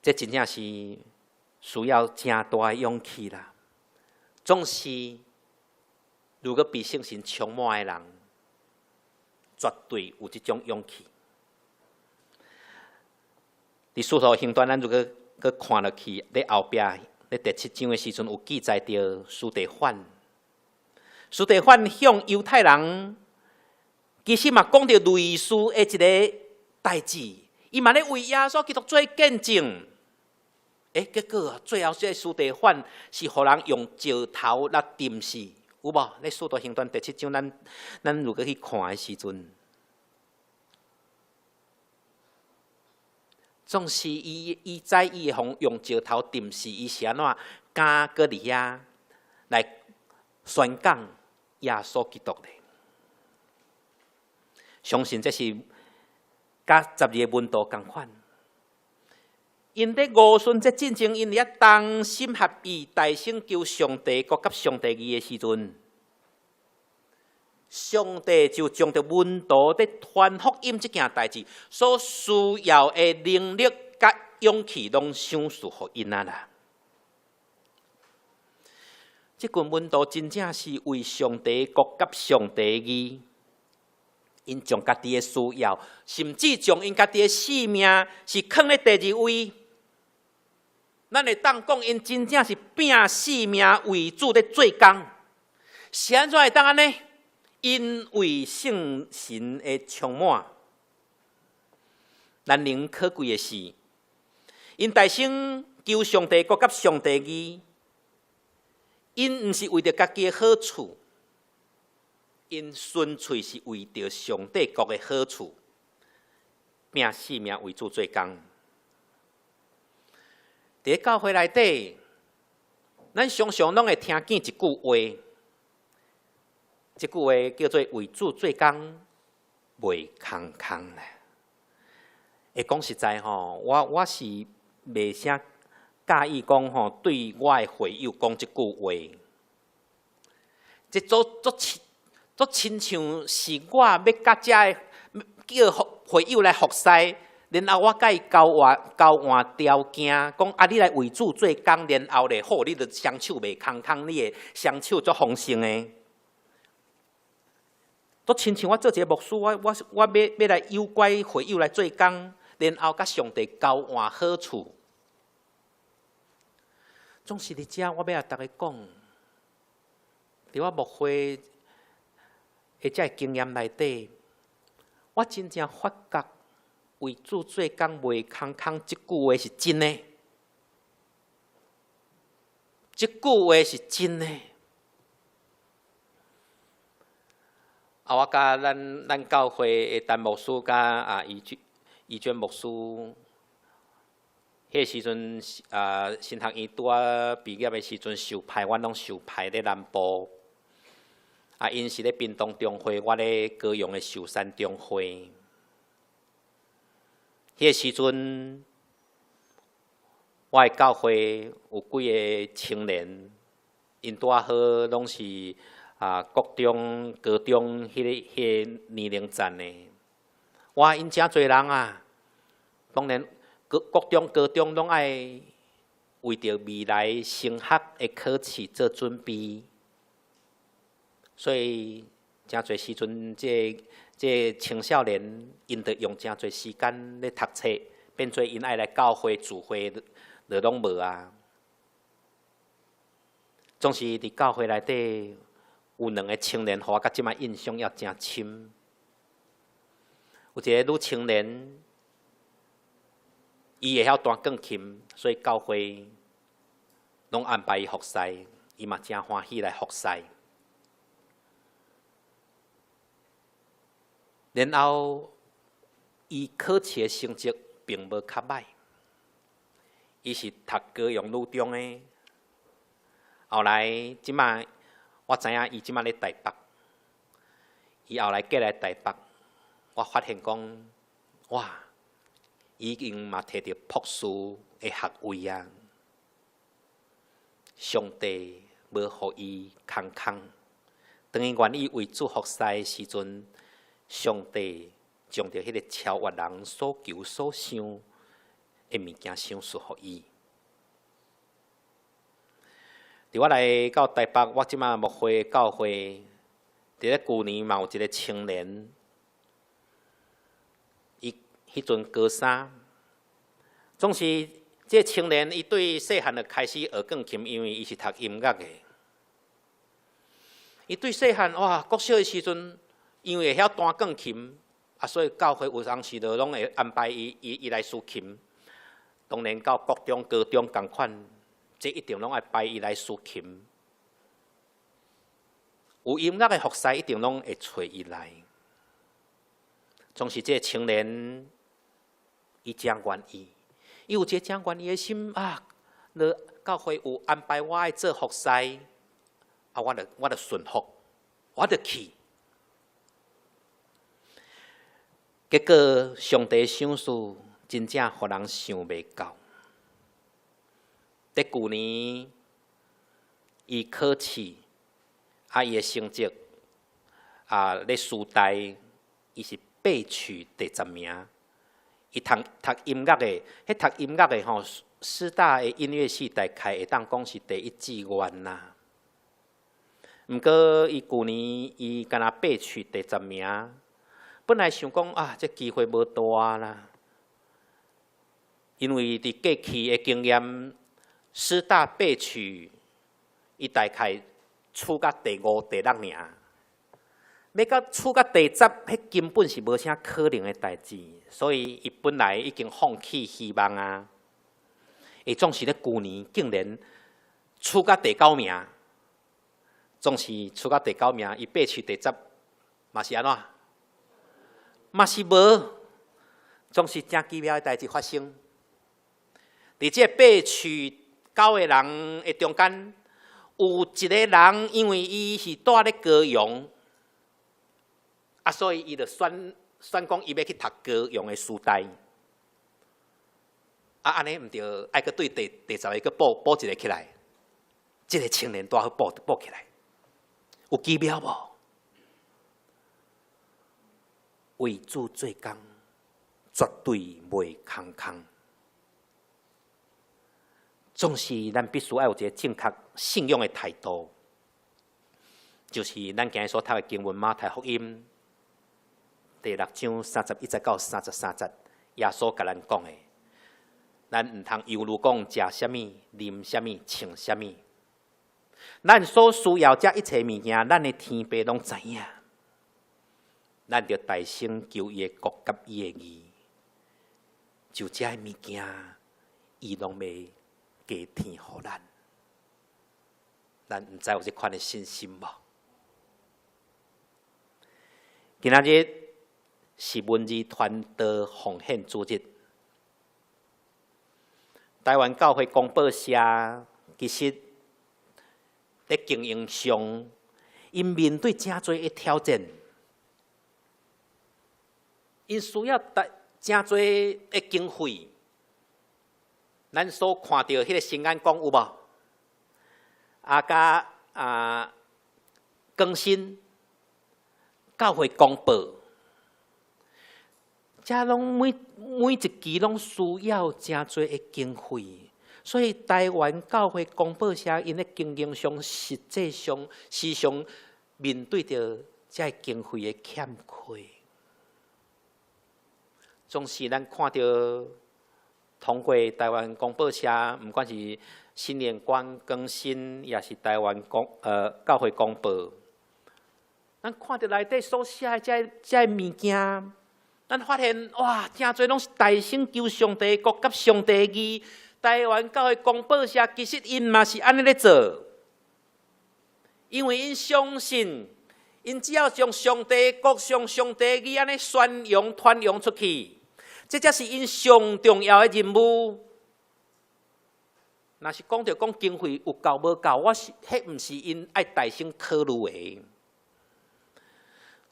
這真正是需要誠大的勇氣啦。總是，如果被聖神充滿的人，絕對有這種勇氣。佇使徒行傳，咱如果閣看落去，咧後壁咧第七章的時陣，有記載著司提反。司提反向猶太人，其實嘛講著類似的一个代誌，伊嘛咧為耶穌基督做見證。欸，結果最後這个司提反是予人用石頭來釘死，有無？咧使徒行傳第七章，咱如果去看的時陣，總是伊知伊會予用石頭釘死，伊是按怎敢閣佇遐來宣講耶穌基督咧？相信這是佮十二个門徒仝款。𪜶佇五旬節進前，𪜶佇遐同心合意、大聲求上帝國佮上帝義的時陣，上帝就將著門徒佇傳福音這件代誌所需要的能力佮勇氣，攏賞賜予𪜶啊啦。這群門徒真正是為上帝國佮上帝義，𪜶將家己的需要，甚至將𪜶家己的性命，是囥咧第二位。咱會當講，𪜶真正是拚性命為主咧做工，是按怎會當按呢？因為聖神的充滿，難能可貴的是，𪜶大聲求上帝國佮上帝義，𪜶毋是為著家己的好處，𪜶純粹是為著上帝國的好處，拚性命為主做工。佇教會內底，咱常常攏會聽見一句話，這句話叫做為主做工，袂空空啦。會講實在吼，我是袂啥佮意講吼，對我的會友講這句話。這足足親足親像是我欲佮遮的叫會友來服侍，然後我佮伊交換條件，講啊，你來為主做工，然後咧好，你就雙手袂空空，你會雙手足豐盛的。足親像我做一个牧師，我欲來誘拐會友來做工，然後佮上帝交換好處。總是佇遮，我欲共逐家講，佇我牧會的這个經驗內底，我真正發覺為主做工袂空空這句話是真的，這句話是真的。啊，我佮咱教會的陳牧師佮余娟牧師，彼个時陣啊，神學院拄仔畢業的時陣受派，阮攏受派咧南部。啊，𪜶是咧屏東中會，我咧高雄的壽山中會。彼个時陣，我的教會有幾个青年，𪜶拄仔好攏是國中、高中彼个年齡層的。哇，𪜶誠濟人啊！當然，國中、高中攏愛為著未來升學的考試做準備，所以誠濟時陣，這青少年𪜶著用誠濟時間咧讀冊，變做𪜶愛來教會聚會，就攏無啊。總是佇教會內底有兩个青年，予我到這擺印象猶誠深。有一个女青年，伊會曉彈鋼琴，所以教會攏安排伊服侍，伊嘛誠歡喜來服侍。然後，伊考試的成績並無較䆀，伊是讀高雄女中的。後來，這擺我知影伊這擺咧台北，伊後來過來台北，我發現講，哇，已經嘛提著博士的學位啊！上帝無予伊空空，當伊願意為主服侍的時陣，上帝將著彼个超越人所求所想的物件賞賜予伊。佇我來到台北，我這擺牧會教會，佇咧舊年嘛有一个青年，伊彼陣高三，總是這个青年伊對細漢就開始學鋼琴，因為伊是讀音樂的。伊對細漢哇，國小的時陣，因為會曉彈鋼琴，啊，所以教會有當時就攏會安排伊伊伊來司琴。當然到國中、高中仝款，這一定攏愛排伊來司琴。有音樂的服侍一定攏會揣伊來。總是這个青年，伊誠願意，伊有一個誠願意的心啊！若教會有安排我愛做服侍，啊，我就我就順服，我就去。結果上帝賞賜真正予人想袂到。佇舊年，伊考試，啊，伊的成績啊，咧師大，伊是備取第十名。伊讀讀音樂的，彼讀音樂的吼，師大的音樂系大概會當講是第一志願啦。毋過伊舊年伊敢若備取第十名，本來想講啊，這機會無大啦，因為佇過去的經驗，師大備取伊大概取甲第五、第六名，欲閣取甲第十，彼根本是無啥可能的代誌，所以伊本來已經放棄希望啊。伊總是咧舊年竟然取甲第九名，總是取甲第九名，伊備取第十，嘛是按怎？嘛是無，總是誠奇妙的代誌發生。佇這個備取九個人的中間，有一个人因為伊是住咧高雄，啊，所以伊就選選講伊欲去讀高雄的師大。啊，按呢毋著愛閣對第第十个閣補補一个起來，這个青年拄好補補起來，有奇妙無？為主做工，絕對袂空空。總是咱必須愛有一个正確信仰的態度，就是咱今日所讀的經文馬太福音第六章三十一節到三十三節，耶穌共咱講的，咱毋通憂慮講食啥物、啉啥物、穿啥物。咱所需要這一切物件，咱的天父攏知影。咱著大先求伊的國佮伊的義，就這个物件，伊攏會加添予咱。咱毋知有這款的信心無？今仔日是文字傳道奉獻主日，台灣教會公報社其實佇經營上，𪜶面對誠濟的挑戰，𪜶需要帶誠濟的經費。咱所看著彼个新眼光有無？啊，佮啊更新教會公報，這攏每每一期攏需要誠濟的經費，所以台灣教會公報社𪜶咧經營上，實際上時常面對著這个經費的欠缺。總是咱看著通過台灣公報社，毋管是新眼光更新，抑是台灣教會公報，咱看著內底所寫的這物件，咱發現哇，誠濟攏是大聲求上帝國佮上帝義。台灣教會公報社其實𪜶嘛是按呢咧做，因為𪜶相信，𪜶只要將上帝國、將上帝義按呢宣揚、傳揚出去，這才是𪜶上重要的任務。若是講著講經費有夠無夠，我是彼毋是𪜶愛大聲考慮的。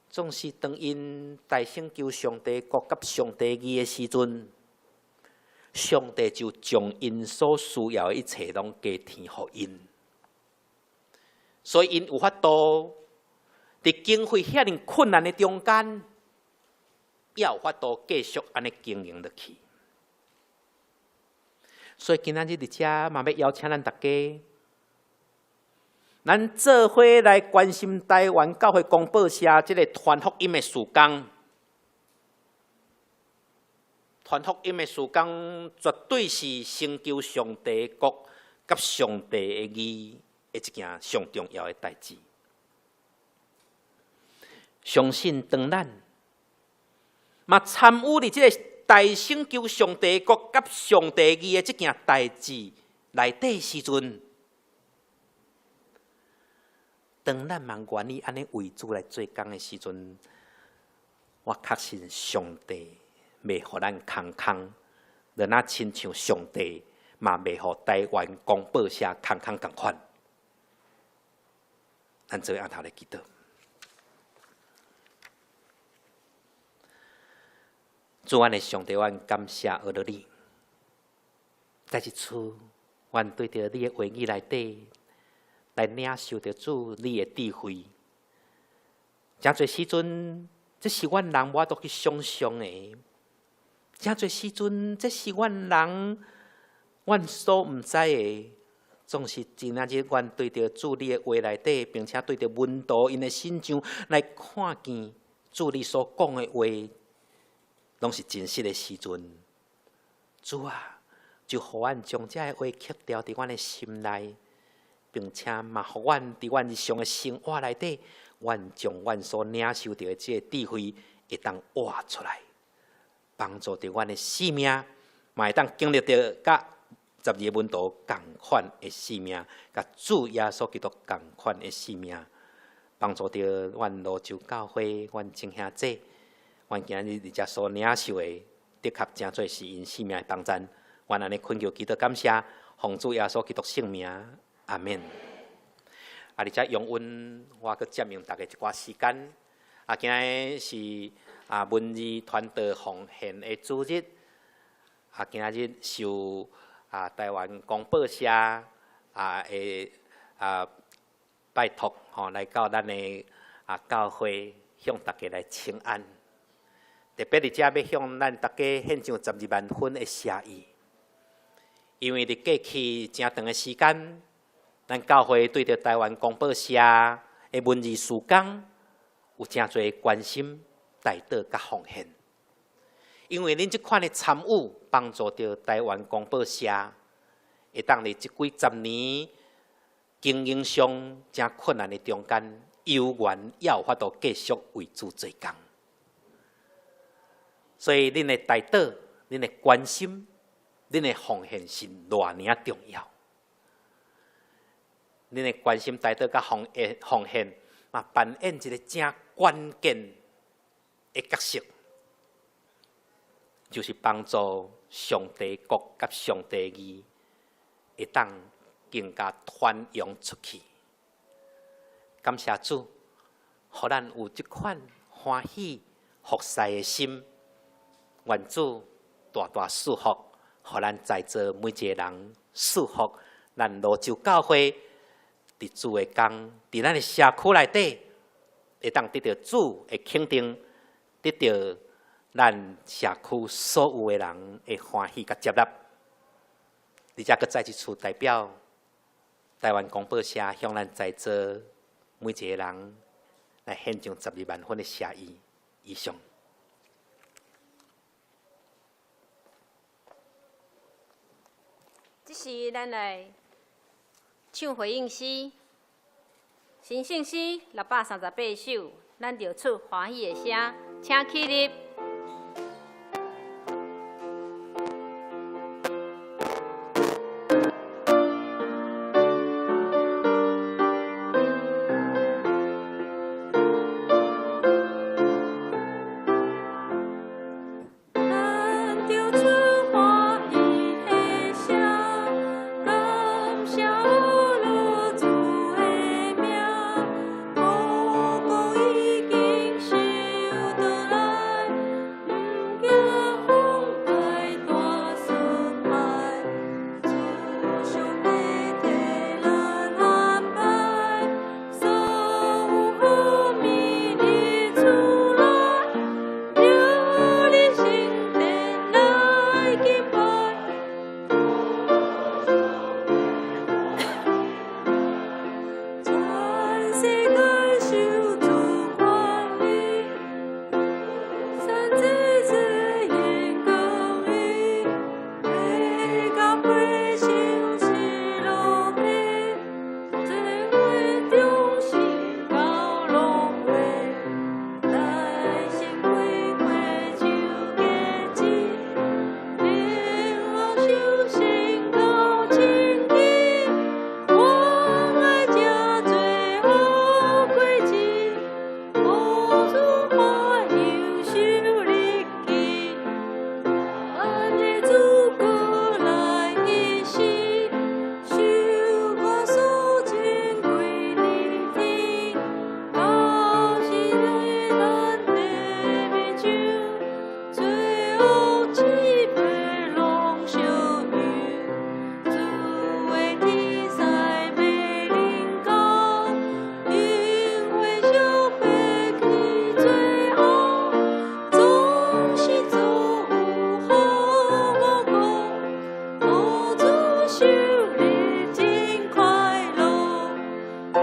總是當𪜶大聲求上帝國佮上帝義的時陣，上帝就將𪜶所需要的一切攏加添予𪜶。所以𪜶有法度佇經費遐爾困難的中間，也有法度繼續按呢經營落去。所以今仔日佇遮嘛欲邀請咱逐家，咱做伙來關心台灣教會公報社這个傳福音的事工。傳福音的事工絕對是成就上帝國佮上帝的義的一件上重要的代誌。相信當咱嘛參與佇這个大聲求上帝國佮上帝義的這件代誌內底時陣，當咱嘛願意按呢為主來做工的時陣，我確信上帝袂予咱空空，就若親像上帝嘛袂予台灣公報社空空仝款。咱做伙徛頭來祈禱。主，阮的上帝，阮感謝阿樂你。再一次，阮對著你的話語內底來領受著主你的智慧。誠濟時陣，這是阮人無法度去想像的。誠濟時陣，這是阮人阮所毋知的。總是今仔日，阮對著主你的話內底，並且對著門徒𪜶的身上來看見主你所講的話，攏是真實的時陣。主啊，就予阮將這个話刻牢佇阮的心內，並且嘛，予阮佇阮日常的生活內底，阮將阮所領受著的這个智慧，會當活出來，幫助著阮的生命，嘛會當經歷著佮十二个門徒仝款的生命，佮主耶穌基督仝款的生命，幫助著阮蘆洲教會，阮親兄弟。阮今日佇遮所領受的，的確誠濟是𪜶生命的幫贊。阮按呢懇求祈禱感謝，奉主耶穌基督聖名，阿們。啊，佇遮容允我閣佔用逐家一寡時間。啊，今日是文字傳道奉獻的主日。啊，今日受台灣公報社的拜託吼，來到咱的教會向大家來請安。特別佇遮欲向咱逐家獻上十二萬分的謝意，因為佇過去誠長的時間，咱教會對著台灣公報社的文字事工有誠濟關心、代禱佮奉獻。因為恁這款的參與，幫助著台灣公報社會當佇這幾十年經營上誠困難的中間，猶原猶有法度繼續為主做工。所以，恁的代禱、恁的關心、恁的奉獻是偌爾仔重要。恁的關心、代禱佮奉獻，嘛扮演一个誠關鍵的角色，就是幫助上帝國佮上帝義會當更加傳揚出去。感謝主，予咱有這款歡喜服侍的心。願主大大賜福，予咱在座每一个人賜福，咱蘆洲教會佇主的工，佇咱的社區內底，會當得著主的肯定，得著咱社區所有的人的歡喜佮接納。佇遮閣再一次代表台灣公報社向咱在座每一个人來獻上十二萬分的謝意。以上。這時，咱來唱回應詩，神聖詩638首，咱著出歡喜的聲，請起立。咱著出歡喜的聲，感謝阿主的名，五穀已經收倒來，毋驚風颱大失敗，主上帝替咱安排，所有好物佇厝內。入你聖殿來敬拜，全世界受主權利，三節節言公義，地甲百姓是奴婢，做伙忠心到落尾。来成開花樹結子，然後修身到清氣。我愛食最好果子，無主歡憂受日記。按日主過來一時，受我所珍貴的天，到時咱的面酒，最後七八攏相遇。主的天使欲臨到，因為小白去最後，總是做有好五穀，予主受日真快樂。願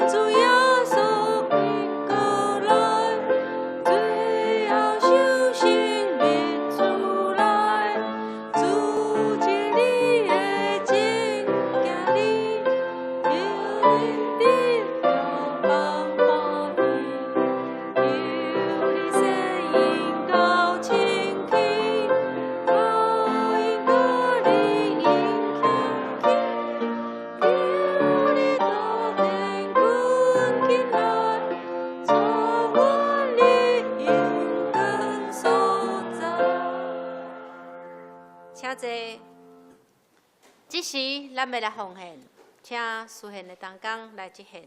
主耶穌緊過來，最後受生日出來，主這裡的真行禮，求恁得了放歡喜，求你聲音到清氣，高音甲你應輕輕，求你大殿軍進來，帶阮你永恆所在。請坐。這時，咱欲來奉獻，請司獻的同工來接獻。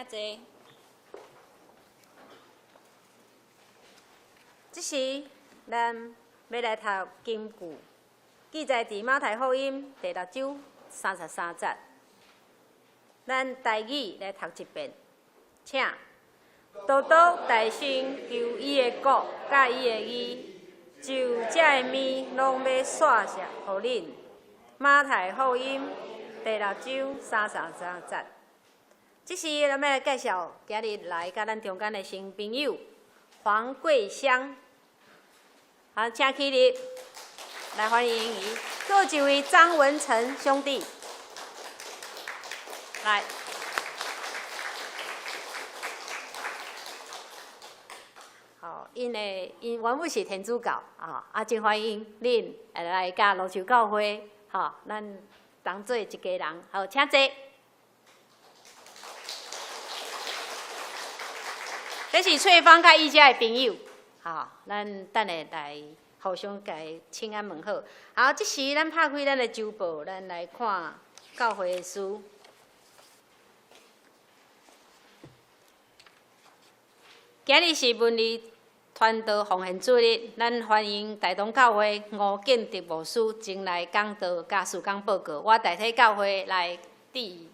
請坐。這時，咱欲來讀金句，記載佇馬太福音第六章三十三節。咱台語來讀一遍，請。獨獨大先求伊的國佮伊的義，就這个物攏欲煞賞予恁。馬太福音第六章三十三節。這時，咱欲來介紹今日來佮咱中間的新朋友黃桂香。好，請起立，來歡迎伊。閣一位張文成兄弟，來。好，𪜶的𪜶原本是天主教啊，啊，真歡迎恁來佮蘆洲教會，吼，咱同做一家人。好，請坐。這是翠芳佮伊遮的朋友。吼，咱等下來互相共請安問好。好，這時咱拍開咱的週報，咱來看教會的事。今日是文理傳道奉獻主日，咱歡迎大同教會吳建德牧師前來講道佮事工報告。我代替教會來致意。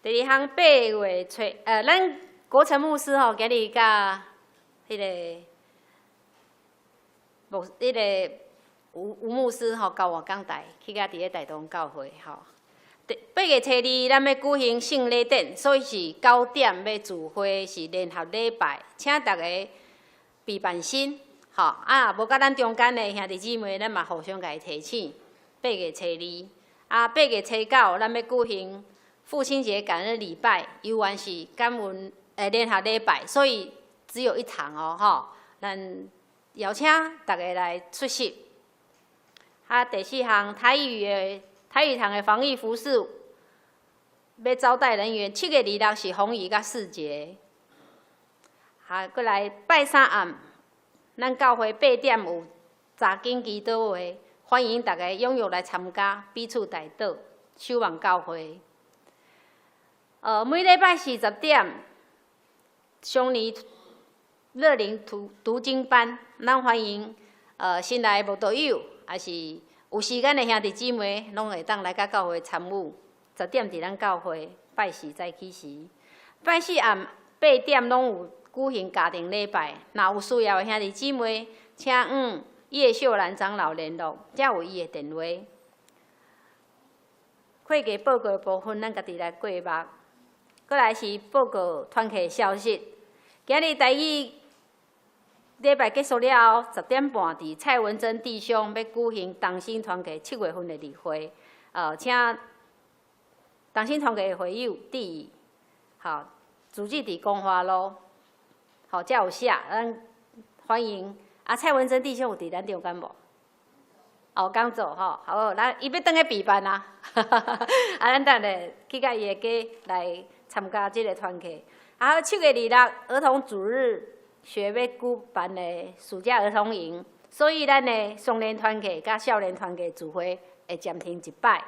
第二項八月初，咱國成牧師吼，今日佮彼个牧，彼个吳吳牧師吼，交換講台，去佮佇咧大同教會吼。八月初二，咱欲舉行聖禮典，所以是九點欲聚會，是聯合禮拜，請逐家備辦心，吼啊，無佮咱中間的兄弟姊妹，咱嘛互相共伊提醒。八月初二，啊，八月初九，咱欲舉行父親節感恩禮拜，猶原是感恩聯合禮拜，所以只有一堂哦，吼，咱邀請逐家來出席。啊，第四項台語的台語堂的防疫服飾欲招待人員，7月26是紅雨佮四節。啊，閣來拜三暗，咱教會八點有查經祈禱會，歡迎逐家踴躍來參加，彼此代禱，守望教會。每禮拜四十點，雙年樂齡讀讀經班，咱歡迎新來的慕道友，抑是有時間的兄弟姊妹，攏會當來佮教會參與。十點佇咱教會拜四早起時，拜四暗八點攏有舉行家庭禮拜。若有需要的兄弟姊妹，請與葉秀蘭長老聯絡，遮有伊的電話。會計報告的部分，咱家己來過目。閣來是報告團契消息。今日台語禮拜結束了後，10點半，佇蔡文珍弟兄欲舉行同心團契七月份的例會，請同心團契的會友注意，好，住址佇光華路，好，遮有寫，咱歡迎。啊，蔡文珍弟兄有佇咱中間無？哦，剛走吼，好，咱伊欲轉去備辦啊，啊，咱等下去佮伊的家來參加這个團契。啊，7月26兒童主日學欲舉辦的暑假兒童營，所以咱的少年團契佮少年團契聚會會暫停一擺。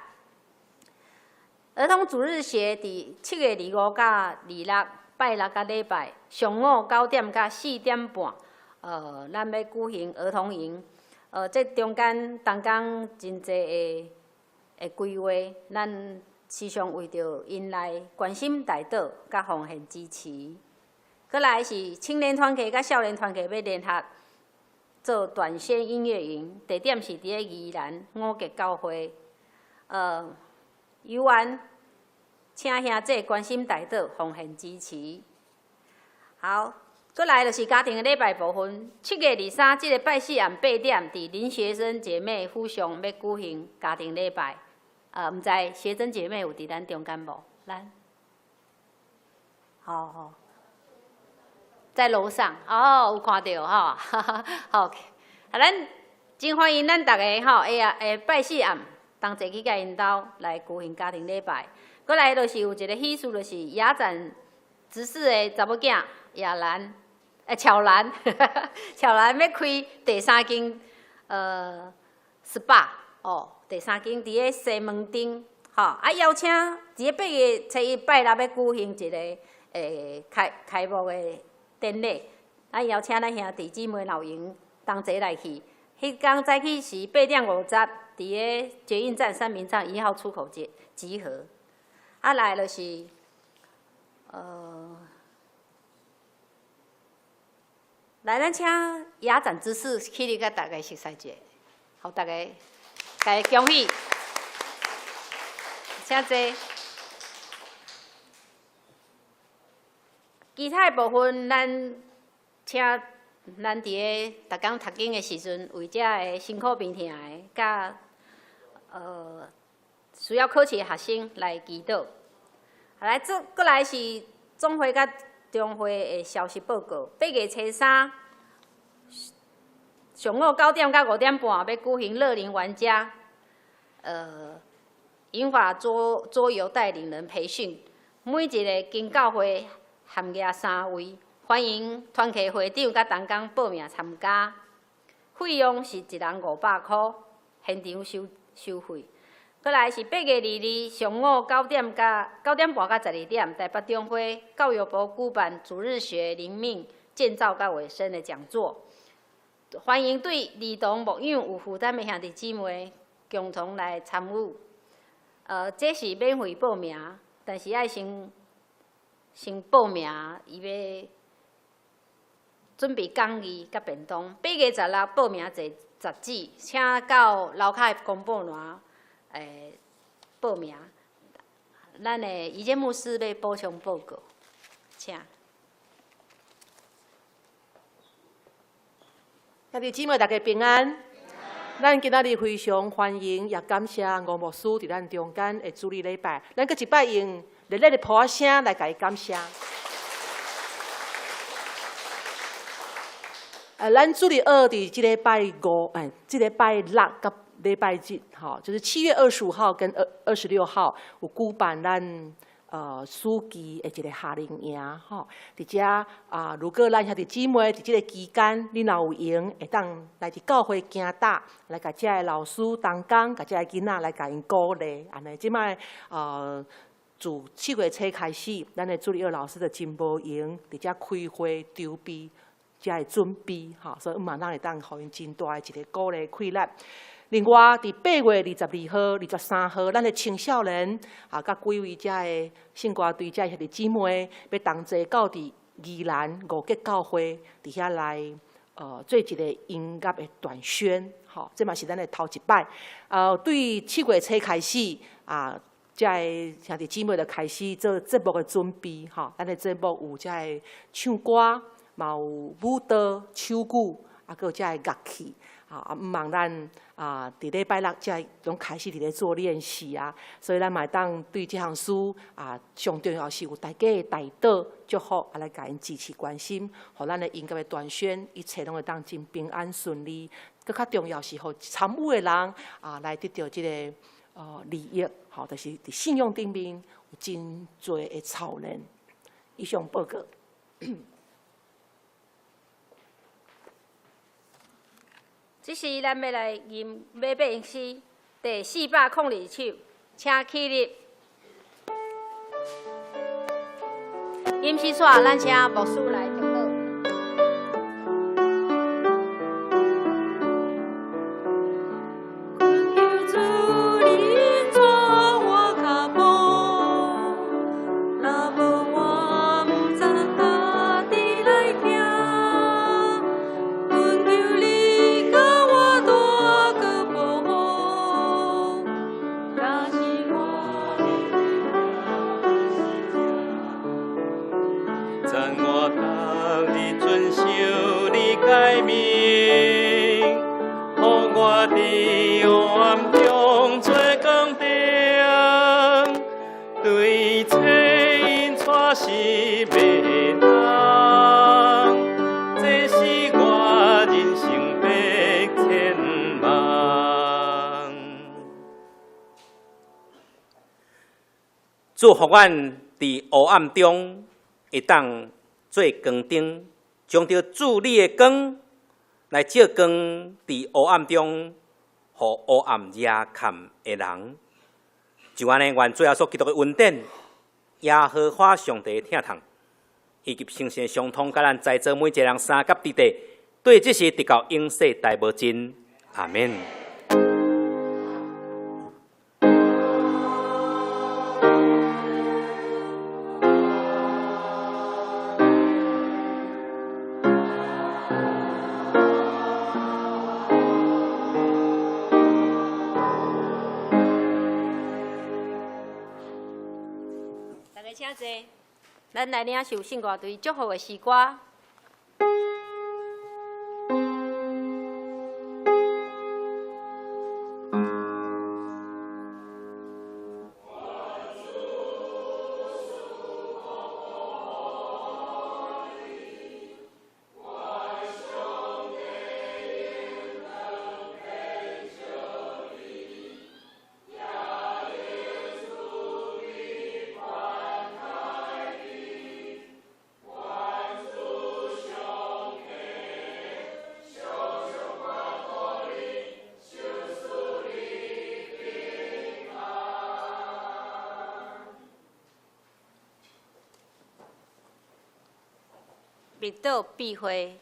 兒童主日學佇7月25佮26，拜六佮禮拜上午9點佮4點半，咱欲舉行兒童營。這中間同工真濟的的規劃，咱時常為著𪜶來關心代禱佮奉獻支持。閣來是青年團契佮少年團契欲聯合做短宣音樂營，地點是佇咧宜蘭五結教會。猶原請兄弟關心代禱，奉獻支持。好，閣來就是家庭的禮拜部分。7月23這个拜四暗八點，佇林學生姐妹府上欲舉行家庭禮拜。毋知學生姐妹有佇咱中間無？咱，好好，在樓上哦，有看著吼，好，啊，咱真歡迎咱逐家吼，會啊會拜四暗同齊去佮𪜶兜來舉行家庭禮拜。閣來就是有一个喜事，就是雅展執事的查某囝亞蘭，巧蘭，巧蘭欲開第三間， SPA 哦，第三間佇咧西門町，吼啊邀請佇咧8月初1拜六欲舉行一個開幕的典禮，啊邀請咱兄弟姊妹若有閒同齊來去。彼工早起時8點50，佇咧捷運站三民站1號出口集合。啊來就是，來咱請雅展執事起立，共大家熟似者，予大家，大家恭喜，請坐。其他的部分，咱請咱佇咧逐工讀經的時陣，為遮个辛苦病疼的，佮需要考試的學生來祈禱。來，這閣來是總會佮中會的消息報告。8月初3上午9點到5點半，欲舉行樂齡玩家，銀髮桌遊帶領人培訓，每一个間教會限額三位，歡迎團契會長佮同工報名參加。費用是一人500箍，現場收費。閣來是8月22上午9點到9點半到12點，台北中會教育部舉辦主日學靈命建造佮衛生的講座，歡迎對兒童牧養有負擔的兄弟姊妹共同來參與。這是免費報名，但是愛先報名，伊欲準備講義佮便當。8月16報名截止，請到樓跤的公布欄報名。咱的怡堅牧師欲補充報告，請。兄弟姊妹，大家平安。咱今仔日非常歡迎，也感謝吳牧師佇咱中間的主日禮拜。咱閣一擺用熱烈的噗仔聲來共伊感謝。咱主日學佇這禮拜五，這禮拜六佮禮拜日，吼，就是7月25號跟26號有舉辦咱暑期的一個夏令營，吼。佇遮啊，如果咱兄弟姊妹佇這个期間，你若有閒，會當來佇教會行搭，來共遮个老師同工，共遮个囡仔來共𪜶鼓勵，按呢。這擺自7月初開始，咱的主日學老師就真無閒，佇遮開會籌備，遮个準備，吼，所以嘛，咱會當予𪜶真大的一个鼓勵氣力。另外，佇8月22號、23號，咱的青少年啊，佮幾位遮个聖歌隊遮兄弟姊妹，欲同齊到佇宜蘭五結教會佇遐來，做一个音樂的短宣，吼，這嘛是咱的頭一擺。對7月初開始啊，遮个兄弟姊妹就開始做節目的準備，吼，咱的節目有遮个唱歌，嘛有舞蹈、手語，啊，閣有遮个樂器。啊，毋茫咱啊，佇禮拜六才攏開始佇咧做練習啊，所以咱嘛會當對這項事啊，上重要是有大家的代禱祝福，啊來共𪜶支持關心，予咱的音樂的短宣一切攏會當真平安順利。閣較重要是，予參與的人啊，來得著這个利益，吼，就是佇信仰頂面有真濟的操練。以上報告。這時，咱欲來吟馬背詩第402首，請起立。吟詩煞，咱請牧師來祝禱。懇求主恁帶我跤步，若無我毋知家己來行。懇求你共我帶個保護，若是我讚我逐日遵守你誡命，予我佇黑暗中做光燈，對冊引帶失迷人，這是我人生的展望。主予阮佇黑暗中會當做光燈，將著主你的光來照光佇黑暗中，予予黑暗遮蓋的人。就按呢，願主耶穌基督的恩典、耶和華上帝的疼痛，以及聖神的相通，佮咱在座每一个人相佮佇佇，對這時直到永世代無盡。阿們。大家請坐，咱來領受聖樂隊祝福的詩歌。密禱閉會。